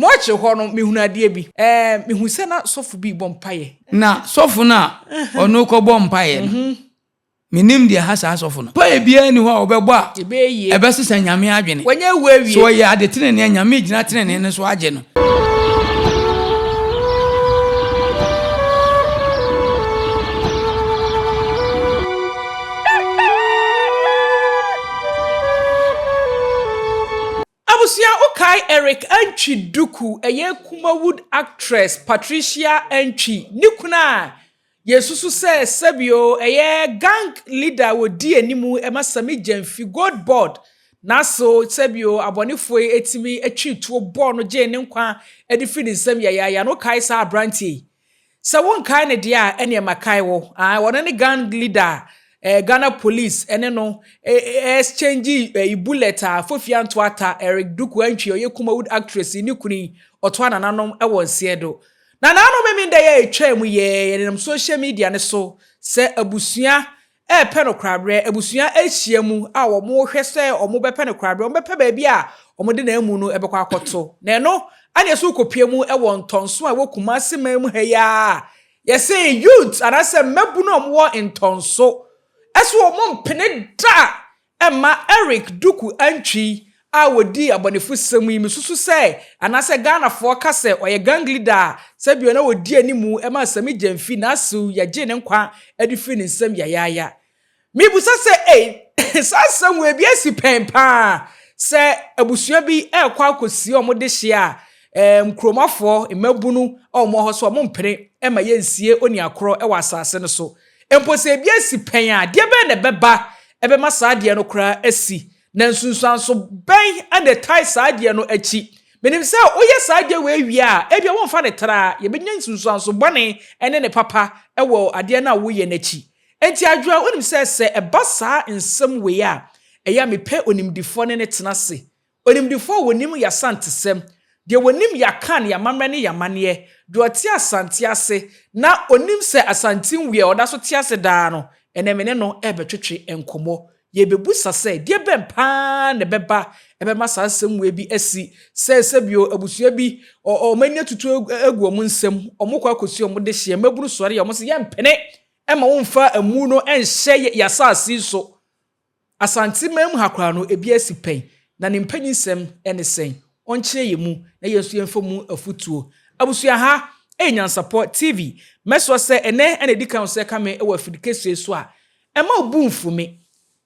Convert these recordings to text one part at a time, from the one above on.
Mɔkye hɔ no, mehunu adeɛ bi. Ɛɛ, mehu sɛ na sɔfo bi rebɔ mpaeɛ. Na sɔfo no a ɔno kɔbɔ mpaeɛ no, menim deɛ ɛha saa sɔfo no. Mpaeɛ biara nni hɔ a ɔbɛbɔ a ɛbɛsesa Nyame adwene. Sɛ ɔyɛ ade tenenee a, Nyame gyina tenenee no so agye no. Abusua wokae Eric Antwi Duku ɛyɛ Kumawood actress Patricia Antwi ne kunu a yɛsusu sɛ sɛbio ɛyɛ gang leader a wɔdi anim ɛma Sammy Gyamfi Gold Board n'aso sɛbio abɔnefoɔ yi ɛtumi twi tuo bɔɔ no gyee ne nkwa de firi ne nsam yayaaya no wokae saa aberanteɛ yi Sɛ wonkae no deɛ a, ɛneɛ makae wo. Ae, ɔno ne gang leader a eh, Ghana police ɛne no eh, exchange eh, bullet a Fofia Ntoata, Eric Duku Antwi, ɔyɛ Kumawood actress yi ne kunu yi, ɔtoa nananom wɔ nseɛ do. Na nanom Memenda yi a ɛtwaa mu yɛ, yɛnenam social media no so sɛ abusua repɛ no koraberɛ, abusua ahyia mu a wɔrehwɛ sɛ wɔbɛpɛ no koraberɛ, wɔbɛpɛ baabi a wɔde n'amu no bɛkɔ akɔto. Na ɛno ana ɛso rekɔpue mu wɔ Ntɔnso a ɛwɔ Kumasi man mu ha yi ara. Yɛse youth anaasɛ mmabunu a wɔwɔ Ntɔnso ɛso wɔn mpene da Ɛmma Eric Duku Antwi a wɔdii abɔnefosɛm yi, mesusu sɛ anaasɛ Ghanafoɔ ka sɛ ɔyɛ gang leader a sɛbio na ɔdi animu ma Sammy Gyamfi n'asew yɛgyee ne nkwa de firii ne nsam yayaaya. Mebisa sɛ ei, saa asɛm wei bi asi pɛn paa sɛ abusua bi rekɔ akɔsie wɔn dehyeɛ a, ɛɛm, kuromafoɔ, mmabunu a wɔwɔ hɔ sɛ wɔmpene mma yɛnsie oniakorɔ wɔ asase no so. Mpo sɛ ebi asi pɛn a, deɛ bɛn na ɛbɛba ɛbɛma saa adeɛ no koraa asi? Na nsunsuanso bɛn na ɛtae saa adeɛ no akyi? Menim sɛ woyɛ saa adeɛ wei wie a, ebia womfa no traa, yɛbɛnya nsunsuanso bɔne ne ne papa wɔ adeɛ no a woyɛ no akyi. Enti Adwoa, wonim sɛ sɛ ɛba saa nsɛm wei a, ɛyɛ a mepɛ onimdifoɔ ne no tena ase Onimdefoɔ a ɔnim y'Asantesɛm, deɛ ɔnim y'Akan, y'amammerɛ ne y'amanneɛ, deɛ ɔte Asante ase na ɔnim sɛ Asante nwui a ɔda so te ase daa no, ɛnnɛ me ne no rebɛtwetwe nkɔmmɔ. Yɛrebɛbusa sɛ, deɛ bɛn pa ara na ɛbɛba ɛbɛma saa asɛm wei bi asi, sɛ sɛbio abusua bi ɔ wɔn ani atutu agu wɔn nsam, wɔkɔ akɔsi wɔn dehyeɛ, mmabunu sɔre a wɔse yɛmpene mma womfa amu no nhyɛ y'asase yi so. Asante man mu ha koraa no ebi asi pɛn, na ne mpanyinsɛm ne sɛn? Ɔnkyerɛ yɛn mu na yɛn nso yɛmfa mu afutuo. Abusua ha yɛ Nyansapɔ TV. Mɛsrɛ sɛ ɛnɛ na ɛdi kan sɛ ka me wɔ afidi kɛseɛ yi so a, mma wo bo mfu me.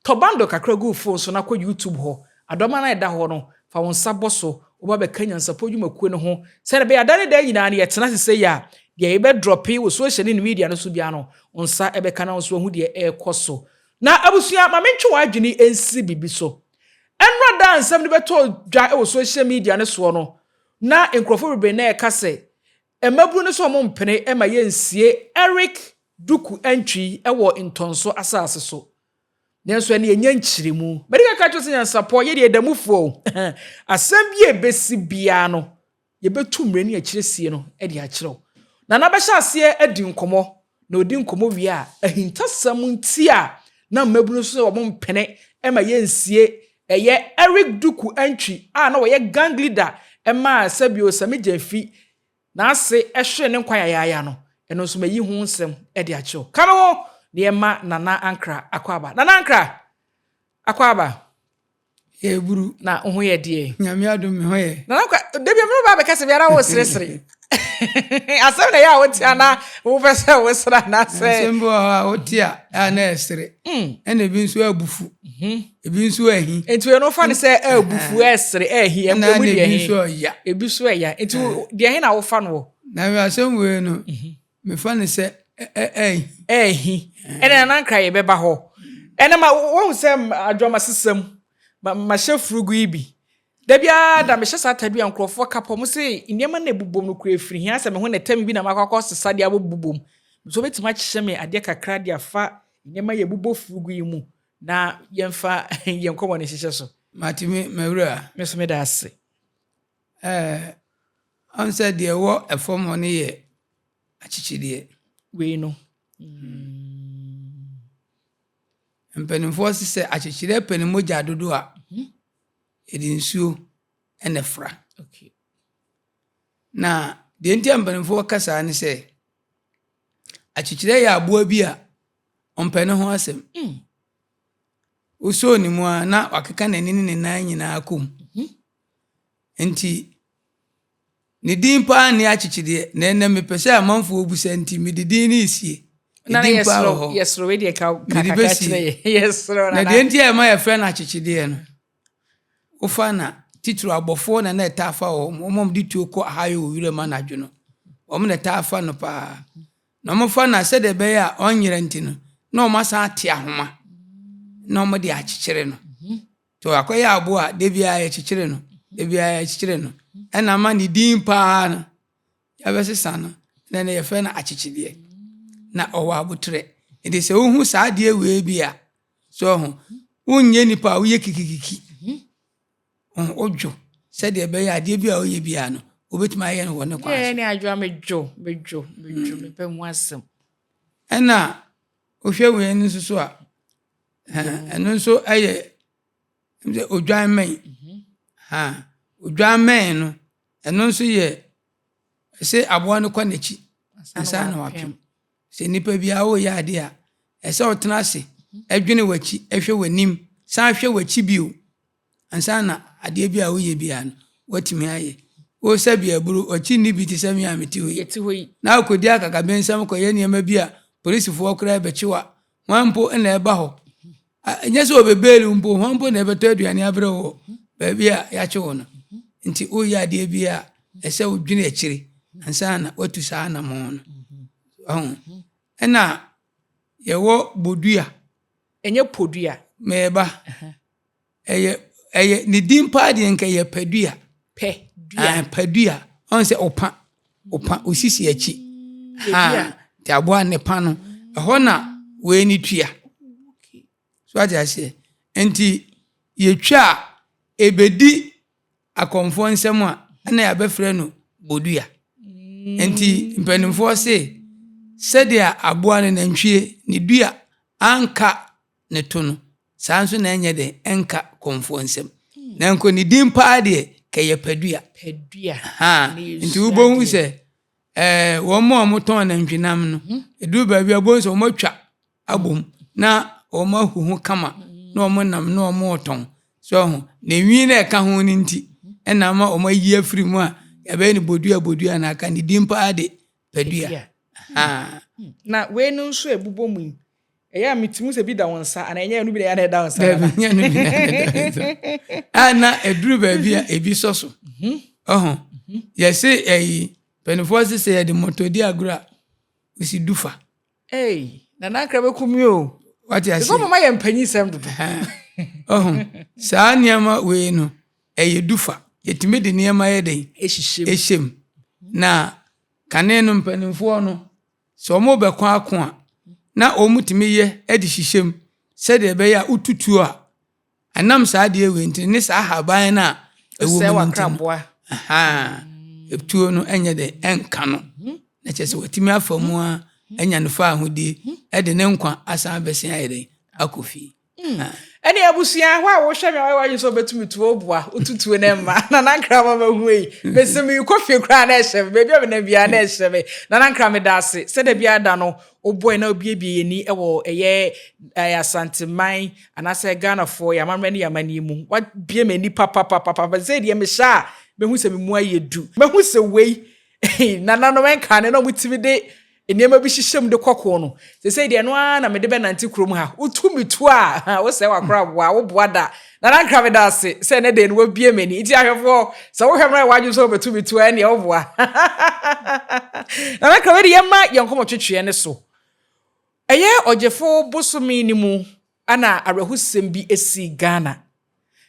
Tɔ bundle kakra gu wo phone so na kɔ YouTube hɔ. Adɔma no a ɛda hɔ no, fa wo nsa bɔ so. Woba bɛka Nyansapɔ dwumakuo no ho sɛdeɛ ɛbɛyɛ a da ne da nyinaa no yɛtena ase sei a, deɛ yɛbɛdrɔpe wɔ social ne media no so biara no, wo nsa bɛka na wo nso woahu deɛ ɛrekɔ so. Na abusua, ma mentwe w'adwene nsi biribi so. Ɛnnora da a nsɛm no bɛtɔɔ dwa wɔ social media no soɔ no, na nkurɔfoɔ bebree na ɛreka sɛ mmabunu no sɛ wɔmpene ma yɛnsie Eric Duku Antwi wɔ Ntɔnso asase so. Nanso ɛnneɛ ɛnyɛ nkyerɛmu. Madi kan aka akyerɛ wo sɛ nyansapɔ, yɛdeɛ yɛda mufoɔ o. Asɛm bi a ɛbɛsi biara no, Yɛbɛtu mmerɛ ne akyire sie no de akyerɛ wo. Nana bɛhyɛ aseɛ adi nkɔmmɔ, na ɔdi nkɔmmɔ wie a, ahintasɛm nti a na mmabunu nso sɛ wɔn mpene ma yɛnsie ɛyɛ Eric Duku Antwi a na ɔyɛ gang leader maa sɛbio Sammy Gyamfi n'ase hwere ne nkwa yayaaya no, ɛno nso mayi ho nsɛm de akyerɛ wo. Ka me ho na yɛmma Nana Ankrah akwaaba. Nana Ankrah, akwaaba. Yɛburu. Na wo ho yɛ deɛ? Nyame adom me ho yɛ. Nana kwa, da bi mene ba bɛka sɛ biara wo seresere. Asɛm na ɛyɛ a wote ana wopɛ sɛ wosere anaasɛ. Asɛm bi wɔ hɔ a wote a a na ɛsere. Mm. Ɛna ebi nso abufu. Mhm. Ebi nso ahi. Nti wei no wofa no sɛ abufu, ɛsere, ɛhi, ɛmu deɛ he. Ebi nso ɛya. Ebi nso ɛya. Nti deɛ he na wofa no wɔ? Na asɛm wei no, mhm. Mefa no sɛ ɛɛhi. Ɛɛhi. Ɛna Nana Nkra yɛbɛba hɔ. Ɛna ma woahu sɛ adwama sesa mu. Ma mahyɛ furugu yi bi. Da biara da mehyɛ saa atade a nkurɔfoɔ ka pɔ. Wɔn se nneɛma na ɛbobom no kura ɛfiri he asɛ me ho na ɛtɛ me bi na makɔ akɔ sesa de abobobom. So wobɛtumi akyehyɛ me adeɛ kakra de afa nneɛma yɛ bobɔ furugu yi mu na yɛmfa yɛn nkɔmmɔ no nhyehyɛ so. Mate me m'awura. Me nso meda ase. Ɛɛ, ɔn sɛ deɛ ɛwɔ fam hɔ no yɛ akyekyedeɛ. Wei no. Mpanimfoɔ se sɛ akyekyedeɛ pɛ ne mogya dodo a, mhm. yɛde nsuo na ɛfra. Okay. Na deɛ nti a mpanimfoɔ ka saa ne sɛ, akyekyerɛ yɛ aboa bi a ɔmpɛ ne ho asɛm. Wosoo ne mu a na wakeka n'ani ne ne nan nyinaa kɔ mu. Nti ne din paa ne akyekyedeɛ na ɛnɛ mepɛ sɛ amanfoɔ bu sɛ nti mede din no resie. Ne din paa wɔ hɔ. Yɛsrɛ wei deɛ ka Mede kakra bɛsie. kyerɛ yɛ. Yɛsrɛ Na deɛ nti a ɛma yɛfrɛ no akyekyedeɛ no, wofa na titiri abɔfoɔ na na ɛtaa fa wɔn, wɔn a wɔde tuo kɔ ahayɔ wɔ wiram anadwo no, wɔn na ɛtaa fa no paa. Na wɔfa no a sɛdeɛ ɛbɛyɛ a ɔnyera nti no, na wɔn asan ate ahoma na wɔde akyekyere no. Nti akɔyɛ aboa a da biara yɛkyekyere no, da biara yɛkyekyere no. Ɛna ama ne din paa no, yɛabɛsesa no, na ɛnɛ yɛfrɛ no akyekyedeɛ. Na ɔwɔ aboterɛ. Nti sɛ wohu saa adeɛ wei bi a, so ho, wonyɛ nipa a woyɛ kikikiki. Wodwo sɛdeɛ ɛbɛyɛ adeɛ bi a woyɛ biara no, wobɛtumi ayɛ no wɔ ne kwan so. Ne adwo a medwo, medwo, medwo, mepɛ ho asɛm. Ɛna wohwɛ wei no nso so a, ɛno nso yɛ sɛ odwan mmɛn. Odwan mmɛn no, ɛno nso yɛ sɛ aboa no kɔ n'akyi ansa na wapem. Sɛ nipa biara woyɛ adeɛ a, ɛsɛ wotena ase dwene w'akyi, hwɛ w'anim, san hwɛ w'akyi bio ansa na adeɛ bi a woyɛ biara no woatumi ayɛ. Wo sɛ bi aburo, w'akyi nni bi te sɛ me a mete hɔ yi. Yɛte hɔ yi. Na wokɔdi akakabensɛm kɔyɛ nneɛma bi a polisifoɔ koraa bɛkye wo a, hwan mpo na ɛba hɔ? Ɛnyɛ sɛ wɔbɛbeeli wo mpo, hwan mpo na ɛbɛtɔ aduane abrɛ wo wɔ baabi a yɛakye wo no. Nti woyɛ adeɛ bi a ɛsɛ wodwene akyire ansa na woatu saa anammɔn no. Ɔho. Ɛna yɛwɔ bodua. Ɛnyɛ podua. Mɛɛba. Ɛyɛ ɛyɛ ne din paa deɛ nka ɛyɛ padua. Pɛ dua. Ah, padua. Ɔn sɛ ɔpa ɔpa osisi akyi. Ha nti aboa ne pa no ɛhɔ na wei ne tua. So ate aseɛ. Nti yɛtwa a ebedi akɔmfoɔ nsɛm a ɛna yɛabɛfrɛ no bodua. Nti mpanimfoɔ se sɛdeɛ aboa no nantwie ne dua anka ne to no, saa nso na ɛnyɛ dɛn ɛnka kɔmfoɔ nsam. Na nko ne din paa deɛ kɛyɛ padua. Padua. Ha, nti wobɛhu sɛ ɛɛ wɔn a wɔtɔn nantwinam no, ɛduru baabi a wobɛhu sɛ wɔatwa abom na wɔn ahu ho kama na wɔn nam na wɔn retɔn. So ho, na enwi na ɛka ho no nti ɛna ama wɔn ayi afiri mu a yɛbɛyɛ no bodua bodua na aka ne din paa de padua. Ha. Na wei no nso ɛbobɔ mu yi, ɛyɛ a metumi sɛ bi da wo nsa anaa ɛnyɛ ɛno bi na ɛyɛ na ɛda wo nsa? Dabi, nyɛ no bi na ɛda wo nsa. A na ɛduru baabi a ebi sɔ so. Ɔho. Yɛse ɛyi, mpanimfoɔ se sɛ yɛde mmɔtɔ di agorɔ a, wosi du fa. Ei, Nana Ankra bɛku mi o. Wate ase? Because mama yɛ mpanyin sɛm dodo. Ɔho. Saa nneɛma wei no, ɛyɛ du fa. Yɛtumi de nneɛma yɛ den? Ɛhyehyɛ mu. Ɛhyɛ mu. Na kane no mpanimfoɔ no, sɛ wɔrebɛko ako a, na wɔtumi yɛ de hyehyɛ mu sɛdeɛ ɛbɛyɛ a wotutuo a, ɛnam saa adeɛ wei nti ne saa ahaban no a ɛwɔ mu no nti no, etuo no nyɛ dɛ ɛnka no. Na kyerɛ sɛ watumi afa mu a anya no fa ahodie de ne nkwa asan abɛsen ayɛ dɛn akɔ fie. Ɛne abusua hɔ a wohwɛ me a wɔyɛ w'adwene sɛ wobɛtumi tuo boa wotutuo no mma Nana Nkra ma mahu yi mese merekɔ fie koraa na ɛhyɛ me baabi a menam biara na ɛhyɛ me. Nana Nkra meda ase sɛ da biara da no wobɔe na wobiebie yɛni wɔ ɛyɛ Asanteman anaasɛ Ghanafoɔ yɛn amammerɛ ne yɛn amanneɛ mu. Wabie m'ani papapapapa sɛ deɛ mehyɛ a mɛhu sɛ me mu ayɛ du, mɛhu sɛ wei nananom ɛnka ne na wɔtumi de nneɛma bi hyehyɛ mu de kɔ ko no. Seesei deɛ ɛno ara na mede bɛnante kurom ha. Wotu me tuo a, wosɛe w'akoraboa, woboa da. Nana Nkra meda ase sɛ ɛnɛ deɛ no wabue m'ani. Nti ahwɛfoɔ, sɛ wohwɛ me na w'adwene sɛ wobɛtu me tuo a, ɛnneɛ woboa. Nana Nkra, wei de yɛmma yɛn nkɔmmɔtwetweɛ no so. Ɛyɛ Ɔgyefo bosome no mu na awerɛhosɛm bi sii Ghana.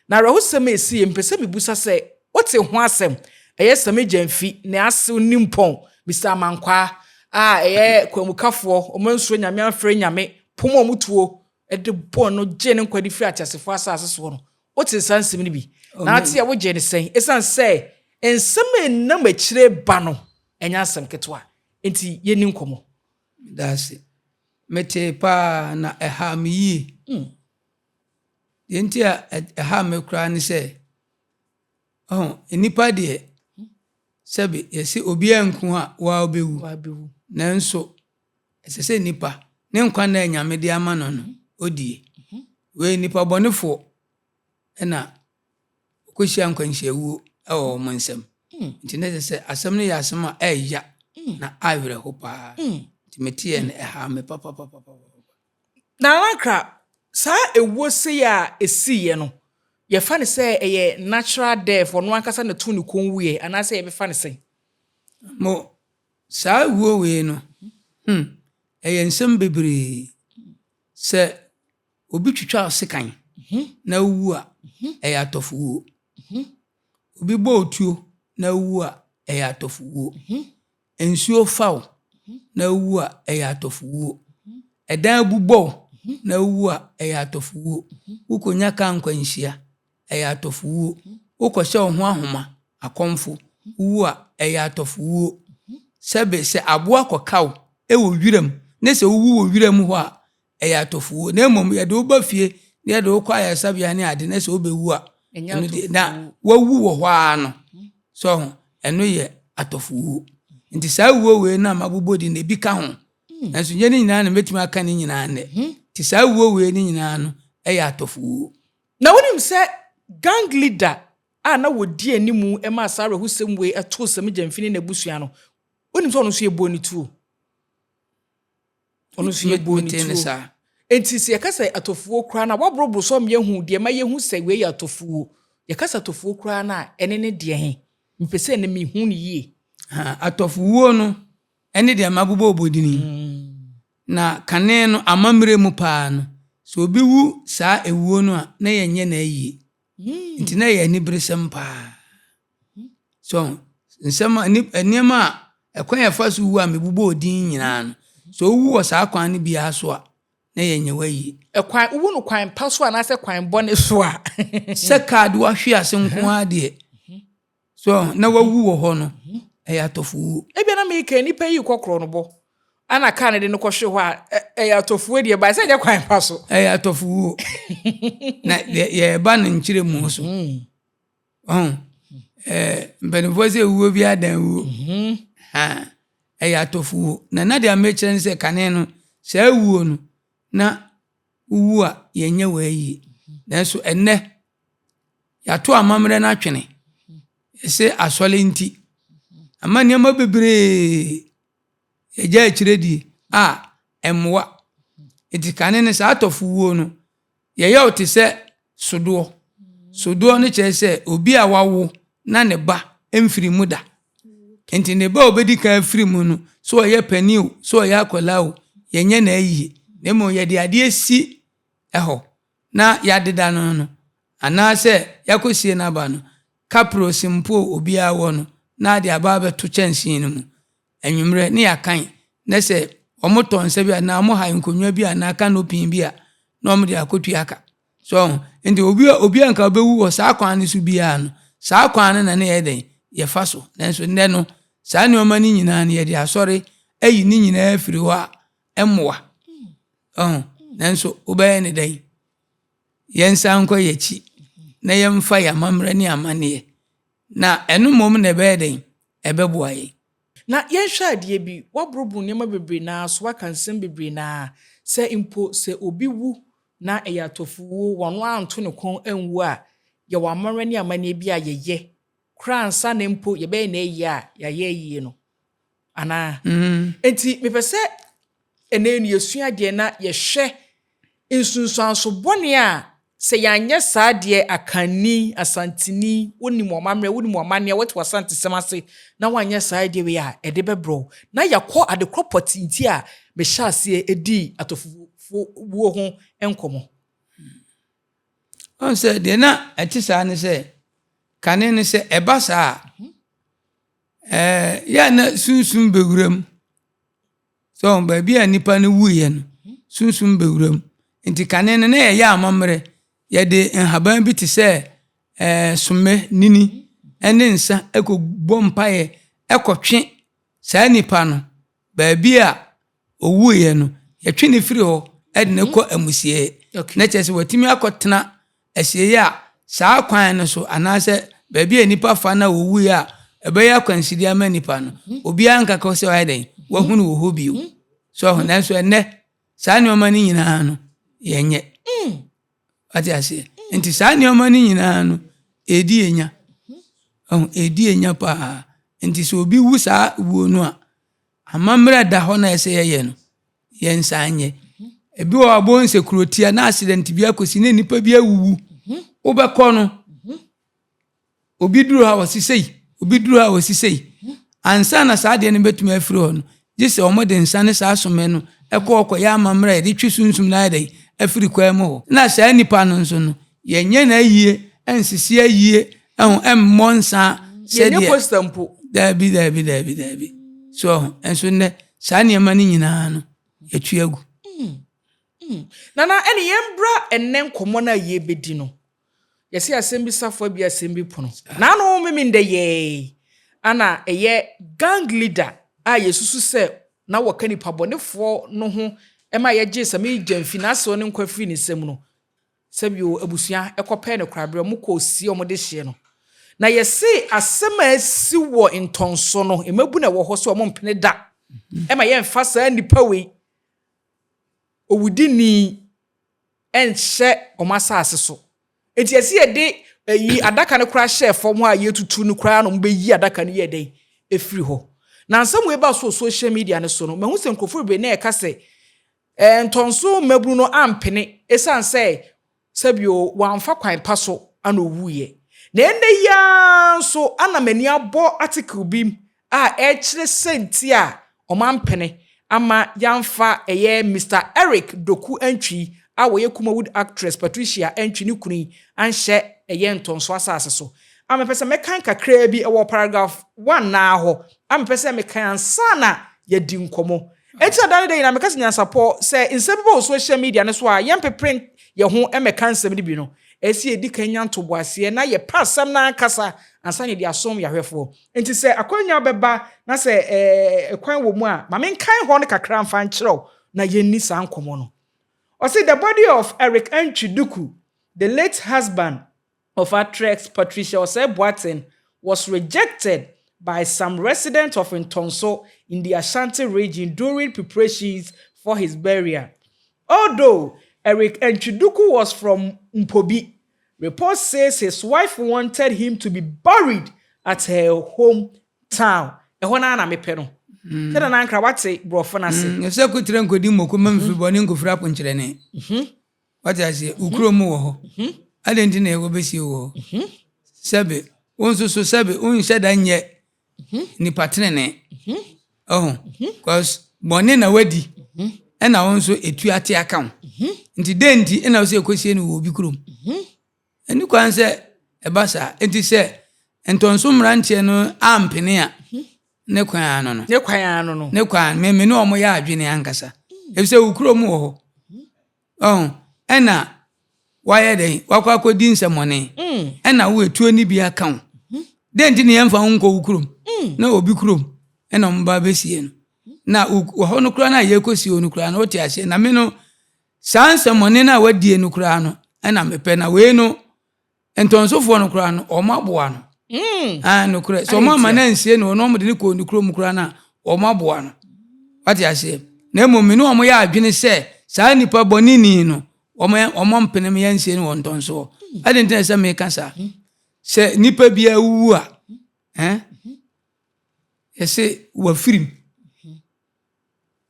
Na awerɛhosɛm a esii yi, mepɛ sɛ mibusa sɛ, wote ho asɛm? Ɛyɛ Sammy Gyamfi, ne asew nimpɔn, Mister Amankwaa, a ɛyɛ kwamukafoɔ, wɔn ansuro Nyame amfrɛ Nyame, pom a wɔtuo de bɔɔ no gyee ne nkwa de firii ateasefoɔ asase soɔ no. Wote saa nsɛm no bi? Na ate a wogyee no sɛn? Esiane sɛ nsɛm a ɛnam akyire ba no, ɛnyɛ asɛm ketewa. Enti yɛnni nkɔmmɔ. Meda ase. Metee paa na ɛhaa me yie. Deɛ nti a ɛhaa me koraa ne sɛ, ɔho, nnipa deɛ, Sɛbe yɛse obiara nku a, wo ara wobɛwu. Nanso ɛsɛ sɛ nipa, ne nkwa nna a Nyame de ama no no, ɔdie. Wei nnipa bɔnefoɔ na wɔkɔhyia nkwanhyiawuo wɔ wɔn nsam. Nti na ɛsɛ sɛ asɛm no yɛ asɛm a ɛya na awerɛho paa. Nti meteɛ no ɛhaa me papapapapa. Nana Ankrah, saa ɛwuo sei a ɛsiiɛ no, yɛfa no sɛ ɛyɛ natural death, ɔno ankasa na ɛtoo ne kɔn wuiɛ, anaasɛ yɛbɛfa no sɛn? Mo, saa wuo wei no, hmm, ɛyɛ nsɛm bebree. Sɛ obi twitwa wo sekan na wowu a, ɛyɛ atɔfowuo. Obi bɔ wo tuo na wowu a, ɛyɛ atɔfowuo. Nsuo fa wo na wowu a, ɛyɛ atɔfowuo. Ɛdan bu bɔ wo na wowu a, ɛyɛ atɔfowuo. Wokɔnya kaa nkwanhyia, ɛyɛ atɔfowuo. Wokɔhyɛ wo ho ahoma, akɔmfo, wowu a, ɛyɛ atɔfowuo. Sɛbe sɛ aboa kɔka wo wɔ wiram ne sɛ wowu wɔ wiram hɔ a, ɛyɛ atɔfowuo. Na mmom yɛde wo ba fie na yɛde wo kɔ ayaresabea ne ade na sɛ wobɛwu a, ɛno deɛ na wawu wɔ hɔ ara no. So ho, ɛno yɛ atɔfowuo. Nti saa wuo wei no a mabobɔ din no, ebi ka ho. Hmm. Nanso nyɛ ne nyinaa na mɛtumi aka ne nyinaa nnɛ. Hmm. Nti saa wuo wei no nyinaa no ɛyɛ atɔfowuo. Na wonim sɛ gang leader a na wɔdi anim maa saa awerɛhosɛm wei too Sammy Gyamfi ne n'abusua no, wonim sɛ ɔno nso yɛbɔɔ ne tuo? Ɔno nso yɛbɔɔ ne tuo. Enti sɛ yɛka sɛ atɔfuo koraa no a, woaborɔboro so ama yɛahu deɛ ɛma yɛhu sɛ wei yɛ atɔfuo. Yɛka sɛ atɔfuo koraa no a, ɛne ne deɛ he? Mepɛ sɛ ɛnnɛ mehu no yie. Atɔfowuo no ne deɛ mabobɔbɔ din yi. Na kane no, amammerɛ mu paa no, sɛ obi wu saa ɛwuo no a, na yɛnyɛ no ayie. Nti na ɛyɛ aniberesɛm paa. So nsɛm a nneɛma a ɛkwan a ɛfa so wu a mebobɔɔ din nyinaa no, sɛ owu wɔ saa kwan no biara so a, na yɛnyɛ w'ayie. Ɛkwan, wowu no kwan pa so anaasɛ kwan bɔne so a. Sɛ kaa de wahwe ase nko ara deɛ, so na wawu wɔ hɔ no, ɛyɛ atɔfowuo. Ebia na meka nnipa yi rekɔ korɔ no bɔ, ɛna kaa no de no kɔhwe hɔ a, ɛyɛ atɔfowuo deɛ, bae sɛ ɛnyɛ kwan pa so. Ɛyɛ atɔfowuo. Na yɛreba no nkyerɛmu so. Ɔho, ɛɛ mpanimfoɔ sɛ wuo bi adan wuo. Mhm. Ha, ɛyɛ atɔfo wuo. Na na deɛ mekyerɛ ne sɛ kane no, saa wuo no, na wowu a yɛnyɛ wɔ ayie. Nanso ɛnnɛ, yɛato amammerɛ no atwene. Yɛsɛ asɔre nti, ama nneɛma bebree yɛgya akyire die a ɛmmoa. Nti kane no saa atɔfo wuo no, Yɛyɛ wo te sɛ sodoɔ. Sodoɔ no kyerɛ sɛ obi a wawo na ne ba mfiri mu da. Nti ne ba a ɔbɛdi kan afiri mu no, sɛ ɔyɛ panin o, sɛ ɔyɛ akwadaa o, yɛnyɛ no ayie. Na mmom yɛde adeɛ si hɔ na yɛadeda no no, anaasɛ yɛakɔsie no aba no, kapro simpo a obiara wɔ no, na ade aba abɛto kyɛnsee no mu. Anwummerɛ ne yɛakan, na sɛ wɔtɔ nsa bi anaa wɔhae nkonnwa bi anaa canopy bi a, na wɔde akɔtua ka. So ɔho? Nti obi a obi a nka ɔbɛwu wɔ saa kwan no so biara no, saa kwan no na ne yɛ dɛn? Yɛfa so. Nanso nnɛ no, saa nneɛma no nyinaa no yɛde asɔre ayi ne nyinaa afiri hɔ a ɛmmoa. Ɔho? Nanso wobɛyɛ ne dɛn? Yɛnsan nkɔ yɛn akyi na yɛmfa yɛn amammerɛ ne amanneɛ. Na ɛno mmom na ɛbɛyɛ dɛn? Ɛbɛboa yɛn. Na yɛnhwɛ adeɛ bi, woaboroboro nneɛma bebree no ara so, woaka nsɛm bebree no ara, sɛ mpo sɛ obi wu na ɛyɛ atɔfowuo, wɔn anto ne kɔn anwu a, yɛwɔ amammerɛ ne amanneɛ bi a yɛyɛ koraa ansa na mpo yɛbɛyɛ no ayie a, yɛayɛ ayie no anaa? Enti mepɛ sɛ ɛnnɛ yi no yɛsua adeɛ na yɛhwɛ nsunsuanso bɔne a sɛ yɛanyɛ saa deɛ Akanni, Asanteni, wonim w'amammerɛ, wonim w'amanneɛ, wote w'Asantesɛm ase na woanyɛ saa adeɛ wei a, ɛde bɛbrɛ wo. Na yɛakɔ adekorɔ pɔtee nti a mehyɛɛ aseɛ dii atɔfofoɔ ho nkɔmmɔ. Ɔn sɛ deɛ na ɛte saa ne sɛ, kane no sɛ ɛba saa a, ɛɛ yɛ a na sunsum bɛwura mu. So baabi a nipa no wuiɛ no, sunsum bɛwura mu. Nti kane no na yɛyɛ amammerɛ. Yɛde nhaban bi te sɛ ɛɛ sommɛ, nini ne nsa kɔbɔ mpaeɛ kɔtwe saa nipa no baabi a ɔwuiɛ no, yɛtwe no firi hɔ de no kɔ amusieɛ. Na kyerɛ sɛ watumi akɔtena asieeɛ a saa kwan no so anaasɛ baabi a nnipa fa na wɔwuiɛ a ɛbɛyɛ akwansideɛ ama nipa no, obiara nkaka sɛ ɔyɛ dɛn, wahunu wɔ hɔ bio. So ɔho, nanso ɛnnɛ, saa nneɛma no nyinaa no, yɛnyɛ. Wate aseɛ? Nti saa nneɛma no nyinaa no, ɛdi enya. Ɔho, ɛdi enya paa. Nti sɛ obi wu saa wuo no a, amammerɛ da hɔ na ɛsɛ yɛyɛ no, yɛnsan nyɛ. Ebi wɔ hɔ a wobɛhu sɛ kurotia na accident bi akɔsi na nnipa bi awuwu. Wobɛkɔ no, obi duru ha wɔsi sei, obi duru ha wɔsi sei. Ansa na saa adeɛ no bɛtumi afiri hɔ no, gye sɛ wɔde nsa ne saa asomɛ no ɛkɔ kɔyɛ amammerɛ a yɛde twe sunsum no ayɛ dɛn afiri kwan mu hɔ. Na saa nipa no nso no, yɛnyɛ no ayie, ɛnsisi ayie, ɛho ɛmmɔ nsa sɛdeɛ. Yɛnyɛ poster mpo. Daabi, daabi, daabi, daabi. So ɛho, nso nnɛ, saa nneɛma no nyinaa no, yɛtwe agu. Nana, ɛne yɛmbra ɛnnɛ nkɔmmɔ no a yɛbɛdi no. Yɛsɛ asɛm bi safoa bi asɛm bi pono. Naano mimi ndɛ yɛɛ ana ɛyɛ gang leader a yɛsusu sɛ na wɔka nipa bɔnefoɔ no ho ɛma yɛgye Sammy Gyamfi n'asɛw ne nkwa firi ne nsam no. Sɛbio abusua ɛkɔpɛɛ no koraberɛ, ɔmo kɔ sie ɔmo de hyeɛ no. Na yɛse asɛm a asi wɔ ntɔnso no, mmabu na ɛwɔ hɔ sɛ ɔmo mpene da. Ɛma yɛmfa saa nipa wei owudini ɛnhyɛ ɔmo asase so. Nti yɛsi yɛde ɛyi adaka no koraa hyɛ fam hɔ a yɛtutu no koraa na ɔmo bɛyi adaka no yɛ dɛn efiri hɔ. Na nsɛm wei ba so wɔ social media no so no, mahu sɛ nkurɔfoɔ bebree na ɛka sɛ ntɔnso mmabunu no ampene esiane sɛ sɛbio wɔamfa kwan pa so ana owuiɛ. Na ɛnnɛ yi ara nso ana m'ani abɔ article bi a ɛkyerɛ sɛnti a ɔmo ampene ama yɛamfa ɛyɛ Mr. Eric Doku Antwi a wɔyɛ Kumawood actress Patricia Antwi ne kunu yi anhyɛ ɛyɛ ntɔnso asase so. A mepɛ sɛ mɛkan kakraa bi ɛwɔ paragraph 1 naa hɔ. A mepɛ sɛ mekan ansa na yɛdi nkɔmmɔ. Enti na dan da nyinaa meka sɛ nyansapɔ sɛ nsɛm bi wɔ social media no so a yɛmpepere yɛn ho mmɛka nsɛm no bi no. Ɛsɛ yɛdi kan nya ntoboaseɛ na yɛpa asɛm no ankasa ansa na yɛde asom yɛahwɛfoɔ. Nti sɛ akwannya bɛba na sɛ ɛkwan wɔ mu a, ma menkan hɔ no kakra mfa nkyerɛw na yɛnni saa nkɔmmɔ no. Ɔse the body of Eric Antwi Duku, the late husband of actress Patricia Osei Boateng, was rejected by some residents of Ntonso in the Ashanti region during preparations for his burial. Although Eric Antwi Duku was from Mpobi, report says his wife wanted him to be buried at her hometown. Ɛhɔ naa na mepɛ no. Sɛ na nankra wate borɔfo no ase. Ɛsɛ kotire nkɔdi mmɔko ma mfiri bɔne nkɔfiri aponkyerɛne. Wate aseɛ, wo kurom wɔ hɔ. Adɛn nti na yɛwɔ bɛsie wɔ hɔ? Sɛbe, wo nso so sɛbe, wonhyɛ da nyɛ nipa tenene. Ɔho, cause bɔne na wadi, ɛna wo nso etu ate aka wo. Nti dɛn nti ɛna wo sɛ ɛkɔsie no wɔ obi kurom? Ɛni kwan sɛ ɛba saa. Nti sɛ ntɔnso mmeranteɛ no ampene a, ne kwan ano no. Ne kwan ano no. Ne kwan, me me ne ɔmo yɛ adwene ankasa. Efisɛ wo kurom wɔ hɔ. Ɔho, ɛna wayɛ dɛn, wakɔ akɔdi nsɛmɔne. Ɛna wo etuo ni bi aka wo. Dɛn nti na yɛmfa wo nkɔ wo kurom? Na obi kurom ɛna ɔmo ba bɛsie no. Na wɔ hɔ no koraa na yɛkɔsie wo no koraa no, wote aseɛ. Na me no, saa nsɛmɔne no a wadie no koraa no, ɛna mepɛ. Na wei no, ntɔnsofoɔ no koraa no, ɔmo aboa no. Ah, nokorɛ. Sɛ ɔmo ama no ansie no, ɔno ɔmo de ne kɔɔ ne kurom koraa no a, ɔmo aboa no. Wate aseɛ. Na mmom me ne ɔmo yɛ adwene sɛ saa nipa bɔneni no, ɔmo mpene me yɛnsie no wɔ ntɔnsoɔ. Ade nti na sɛ meka saa. Sɛ nipa bi awuwu a, yɛse wafirim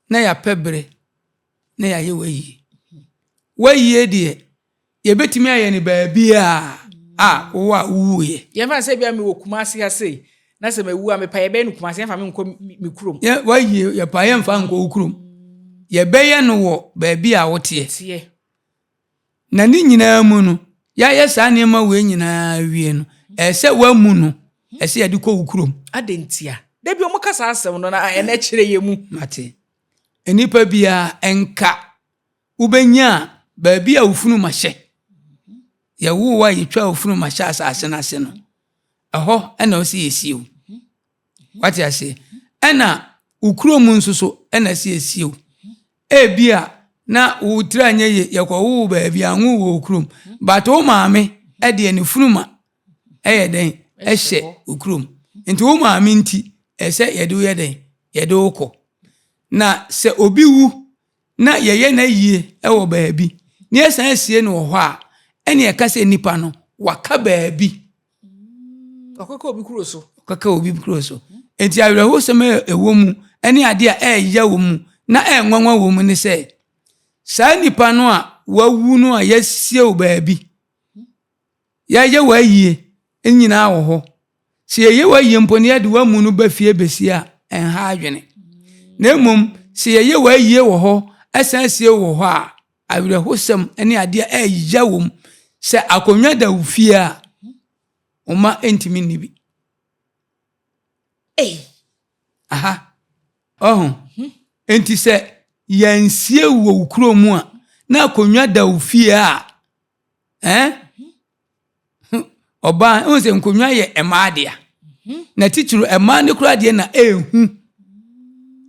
na yɛapɛ bere na yɛayɛ wayie. Wayie deɛ, yɛbɛtumi ayɛ no baabiaa a wowɔ a wowuiɛ. Yɛmfa sɛ bia mewɔ Kumase ha sei, na sɛ mawu a mepa yɛbɛyɛ no Kumase, yɛmfa me nkɔ me kurom. Wayie yɛpa yɛmfa nkɔ wo kurom. Yɛbɛyɛ no wɔ baabi a woteɛ. Teɛ. Na ne nyinaa mu no, yɛayɛ saa nneɛma wei nyinaa wie no, ɛsɛ woamu no, ɛsɛ yɛde kɔ wo kurom. Adɛn ntia? Da bi ɔmo ka saa asɛm no na ɛnɛ kyerɛ yɛ mu. Mate. Nnipa biara ɛnka wobɛnya a baabi a wo funuma hyɛ. Yɛwoo wo a yɛtwa wo funuma hyɛ asase no ase no, ɛhɔ ɛna wo sɛ yɛsie wo. Wate aseɛ? Ɛna wo kurom nso so ɛna ɛsɛ yɛsie wo. Ebi a na wo tiri anyɛ yie, yɛkɔwoo wo baabi a anwo wɔ wo kurom. But wo maame ɛdeɛ ne funuma ɛyɛ dɛn? Ɛhyɛ wo kurom. Nti wo maame nti, ɛsɛ yɛde wo yɛ dɛn? Yɛde wo kɔ. Na sɛ obi wu na yɛyɛ n'ayie wɔ baabi na yɛsan sie no wɔ hɔ a, ɛne ɛka sɛ nipa no waka baabi. Ɔkɔka obi kuro so. Ɔkɔka obi kuro so. Nti awerɛhosɛm a ɛwɔ mu ne adeɛ a ɛyɛ wɔ mu na ɛnwanwa wɔ mu ne sɛ, saa nipa no a wawu no a yɛasie wo baabi, yɛayɛ w'ayie nyinaa wɔ hɔ. Sɛ yɛyɛ w'ayie mpo na yɛde w'amu no ba fie bɛsie a, ɛnha adwene. Na mmom sɛ yɛyɛ w'ayie wɔ hɔ, ɛsan sie wɔ hɔ a, awerɛhosɛm ne adeɛ a ɛyɛ wɔ mu. Sɛ akonnwa da wo fie a, wo mma ntumi nni bi. Ei! Aha. Ɔho. Enti sɛ yɛnsie wo wɔ wo kuro mu a, na akonnwa da wo fie a, ɛn? Ɔbaa, ɛhu sɛ nkonnwa yɛ mmaa dea. Na titiriw mmaa no koraa deɛ na ɛnhu.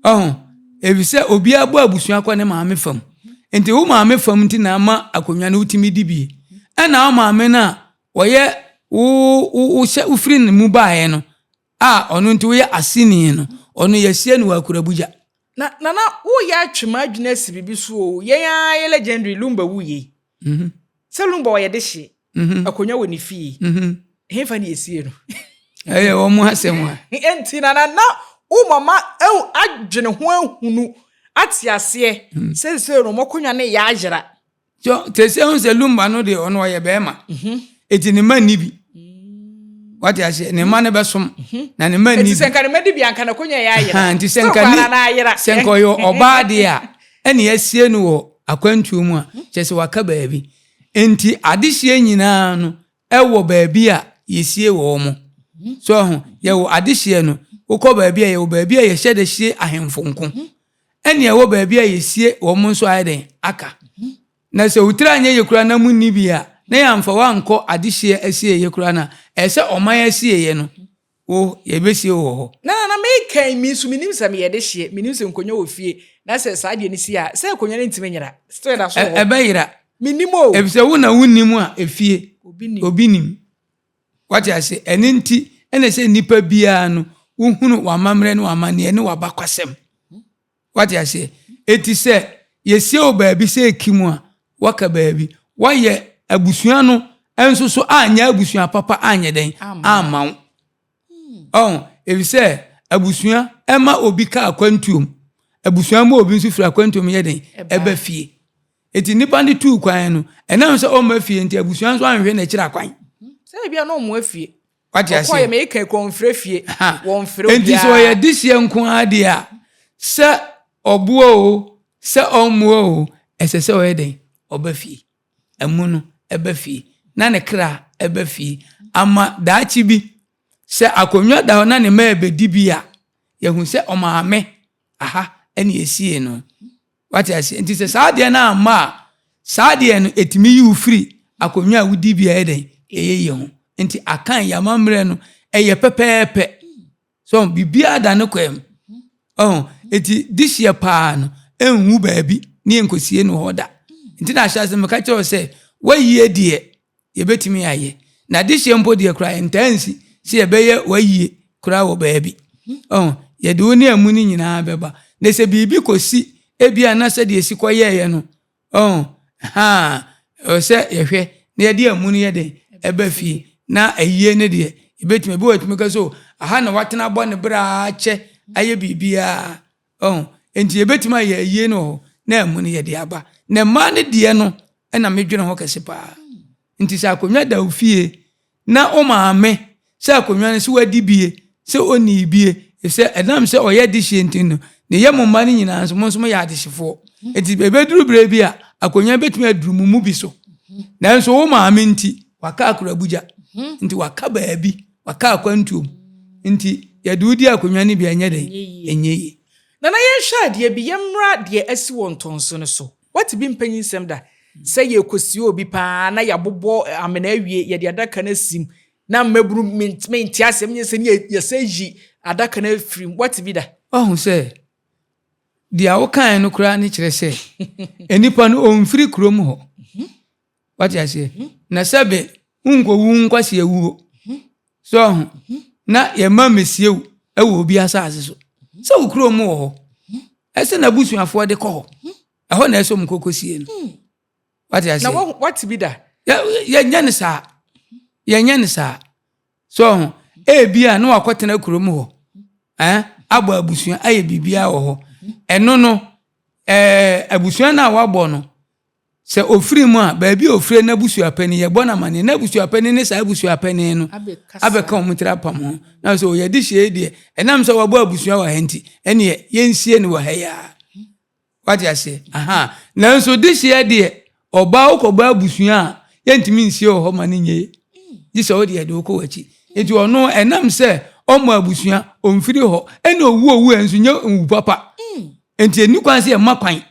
Ɔho. Efisɛ obiara bɔ abusua kɔ ne maame fam. Nti wo maame fam nti na ama akonnwa no wotumi di bi. Ɛna wo maame no a wɔyɛ wo wo hyɛ wofiri ne mu baeɛ no a ɔno nti woyɛ aseni no, ɔno yɛasie no wɔ Akurabugya. Na Nana woyɛ atwe m'adwene asi biribi so o, yɛn ara yɛ legendary Lumba wu yei. Sɛ Lumba ɔyɛ dehye, akonnwa wɔ ne fie, hefa ne yɛsie no? Ɛyɛ wɔn asɛm a. Enti Nana na wo mama adwene ho ahunu ate aseɛ sɛ sɛ no wɔn akonnwa no yɛ ayera. So te sɛ hu sɛ Lumba no deɛ ɔno ɔyɛ bɛrima eti ne mma nni bi wate aseɛ ne mma no bɛsom mhm. na ne mma nni bi sɛ nka ne mma di bi anka na konya yɛ ayera nti sɛ nka ne sɛ nka ɔyɛ ɔbaa deɛ a ɛne asie no wɔ akwantuo mu a mhm. kyerɛ sɛ waka baabi nti adehyeɛ nyinaa no ɛwɔ baabi a yɛsie wɔ mo mhm. so ho yɛwɔ adehyeɛ no wokɔ baabi a yɛwɔ baabi a yɛhyɛ de sie ahemfo nko Ɛnna ɛwɔ baabi a yɛsie wɔn nso ayɛ dɛn aka. Na sɛ wo tiri anyɛ yie koraa na monni bi a, na yɛamfa wo ankɔ adehyeɛ asieeɛ koraa no a, ɛyɛ sɛ ɔman asieeɛ no, wo, yɛbɛsie wo wɔ hɔ. Na na meka yi, me nso mennim sɛ meyɛ dehyeɛ, mennim sɛ nkonnwa wɔ fie, na sɛ saa adeɛ no si a, sɛ akonnwa no ntumi nyera, still ɛda so wɔ hɔ. Ɛbɛyera. Mennim o. Efisɛ wo na wonnim a, efie, obi nim. Wate ase? Ɛno nti ɛna sɛ nnipa biara no, wohunu w'amammerɛ ne w'amanneɛ ne w'abakwasɛm. Wate aseɛ? Eti sɛ yɛsie wo baabi sɛ eki mu a, waka baabi. Woayɛ abusua no nso so anyɛ abusua papa anyɛ dɛn? Amma wo. Ɔho, efisɛ abusua ɛma obi ka akwantuom. Abusua ma obi nso firi akwantuom yɛ dɛn? Ɛba fie. Enti nnipa no tuu kwan no, ɛnam sɛ ɔmma fie nti, abusua nso anhwɛ n'akyiri akwan. Sɛ ebi a na ɔmmoa fie. Wate aseɛ? Ɔkɔɔ yɛ ma eka kura ɔmfrɛ fie. Wɔmfrɛ obiara. Enti sɛ ɔyɛ dehyeɛ nko ara deɛ a, sɛ ɔboa o, sɛ ɔmmoa o, ɛsɛ sɛ ɔyɛ dɛn? Ɔba fie. Amu no ɛba fie. Na ne kra ɛba fie. Ama daakye bi, sɛ akonnwa da hɔ na ne mma rebɛdi bi a, yɛahu sɛ ɔmaame aha ɛna yɛsiee no. Wate aseɛ? Nti sɛ saa adeɛ no amma a, saa adeɛ no ɛtumi yi wo firi akonnwa a wodi bi a ɛyɛ dɛn? Ɛyɛ yie ho. Nti Akan yɛ amammerɛ no ɛyɛ pɛpɛɛpɛ. So biribiara da ne kwan mu. Ɔho, nti dehyeɛ paa no ɛnwu baabi ne yɛnkɔsie no hɔ da. Nti na ahyɛase meka kyerɛ wo sɛ wayie deɛ yɛbɛtumi ayɛ. Na adehyeɛ mpo deɛ koraa ɛntaa nsi sɛ yɛbɛyɛ wayie koraa wɔ baabi. Ɔho, yɛde wo ne amu no nyinaa bɛba. Na sɛ biribi kɔsi ebia na sɛdeɛ ɛsi kɔyɛeɛ no, ɔho, haa, ɛwɔ sɛ yɛhwɛ na yɛde amu no yɛ den ɛba fie. Na ayie no deɛ, yɛbɛtumi, ebi wɔ yɛtumi ka sɛ o, aha na watena abɔ ne bra akyɛ ayɛ biribiara. Ɔho, enti yɛbɛtumi ayɛ ayie no wɔ hɔ na amu no yɛde aba. Na mmaa no deɛ no na medwene ho kɛse paa. Nti sɛ akonnwa da wo fie na wo maame sɛ akonnwa no sɛ wadi bie sɛ ɔnnii bie efisɛ ɛnam sɛ ɔyɛ dehyeɛ nti no ne yɛ mo mma no nyinaa nso mo nso moyɛ adehyefoɔ. Nti ɛbɛduru berɛ bi a akonnwa bɛtumi aduru mo mu bi so. Nanso wo maame nti waka akorabugya nti waka baabi waka akwantuom nti yɛde wo di akonnwa no bi a ɛnyɛ dɛn ɛnyɛ yie. Nana yɛnhwɛ adeɛ bi, yɛmmra deɛ asi wɔ ntɔnso no so. Woate bi mpanyinsɛm da? Sɛ yɛrekɔsie obi paa na yɛabobɔ amena awie, yɛde adaka no asim na mmabunu mente aseɛ menyɛ sɛ ne yɛsɛ yi adaka no afiri mu. Woate bi da? Woahu sɛ deɛ wokaeɛ no koraa ne kyerɛ sɛ nnipa no ɔmfiri kurom hɔ. Wate aseɛ? Na sɛbe wonkɔwu nkwasi awuo. So ɔho? Na yɛmma mmesie wo wɔ obi asase so. Sɛ wo kurom wɔ hɔ, ɛsɛ n'abusuafoɔ de kɔ hɔ. Ɛhɔ na ɛsɛ wɔn kɔkɔsie no. Wate aseɛ? Na wate bi da? Yɛnyɛ no saa. Yɛnyɛ no saa. So ho, ebi a na wakɔtena kurom hɔ, eh, abɔ abusua, ayɛ biribiara wɔ hɔ. Ɛno no, eh, abusua no a wabɔ no, sɛ ofiri mu a, baabi a ofire n'abusuapanin, yɛbɔ no amaneɛ, n'abusuapanin ne saa abusuapanin no abɛka wɔn tiri apam ho. Na sɛ ɔyɛ adehyeɛ yi deɛ, ɛnam sɛ wabɔ abusua wɔ ha nti, ɛneɛ yɛnsie no wɔ ha yi ara. Wate aseɛ? Aha. Nanso dehyeɛ deɛ, ɔbaa wokɔbɔ abusua a, yɛntumi nsie wɔ hɔ ma no nyɛ yie. Gye sɛ wode yɛde wokɔ w'akyi. Nti ɔno ɛnam sɛ ɔmmɔ abusua, ɔmfiri hɔ, ɛna owu owu a nso nyɛ owu papa. Nti ɛnni kwan sɛ yɛma kwan